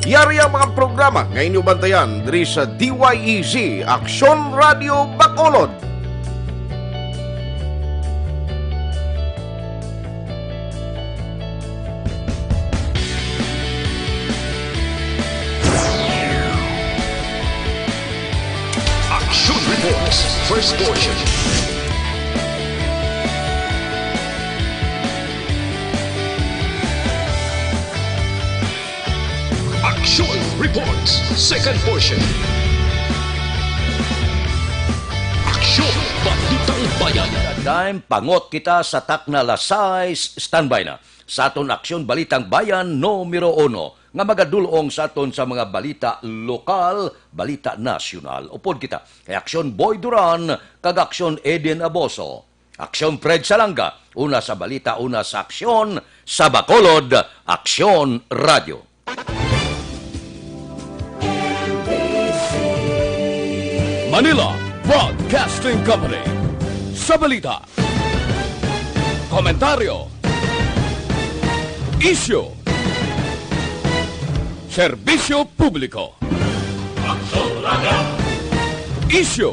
Yari ang mga programa nga inyo bantayan diri sa D Y E Z, Aksyon Radio Bacolod. Action Reports, first portion. Action Reports, second portion. Action, Balitang Bayan. Time, pangot kita sa takna alas sais, standby na sa aton Aksyon Balitang Bayan numero uno, nga magadulong sa aton sa mga balita lokal, balita nasyonal. Upod kita kay Aksyon Boy Duran kag Aksyon Eden Aboso. Aksyon Fred Salanga, una sa balita, una sa aksyon, sa Bacolod, Aksyon Radyo. Manila Broadcasting Company. Sa balita, komentaryo, isyu, serbisyo publiko. Isyu,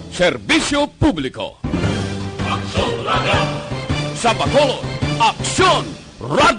serbisyo publiko. Sa Bacolod, Aksyon Radyo.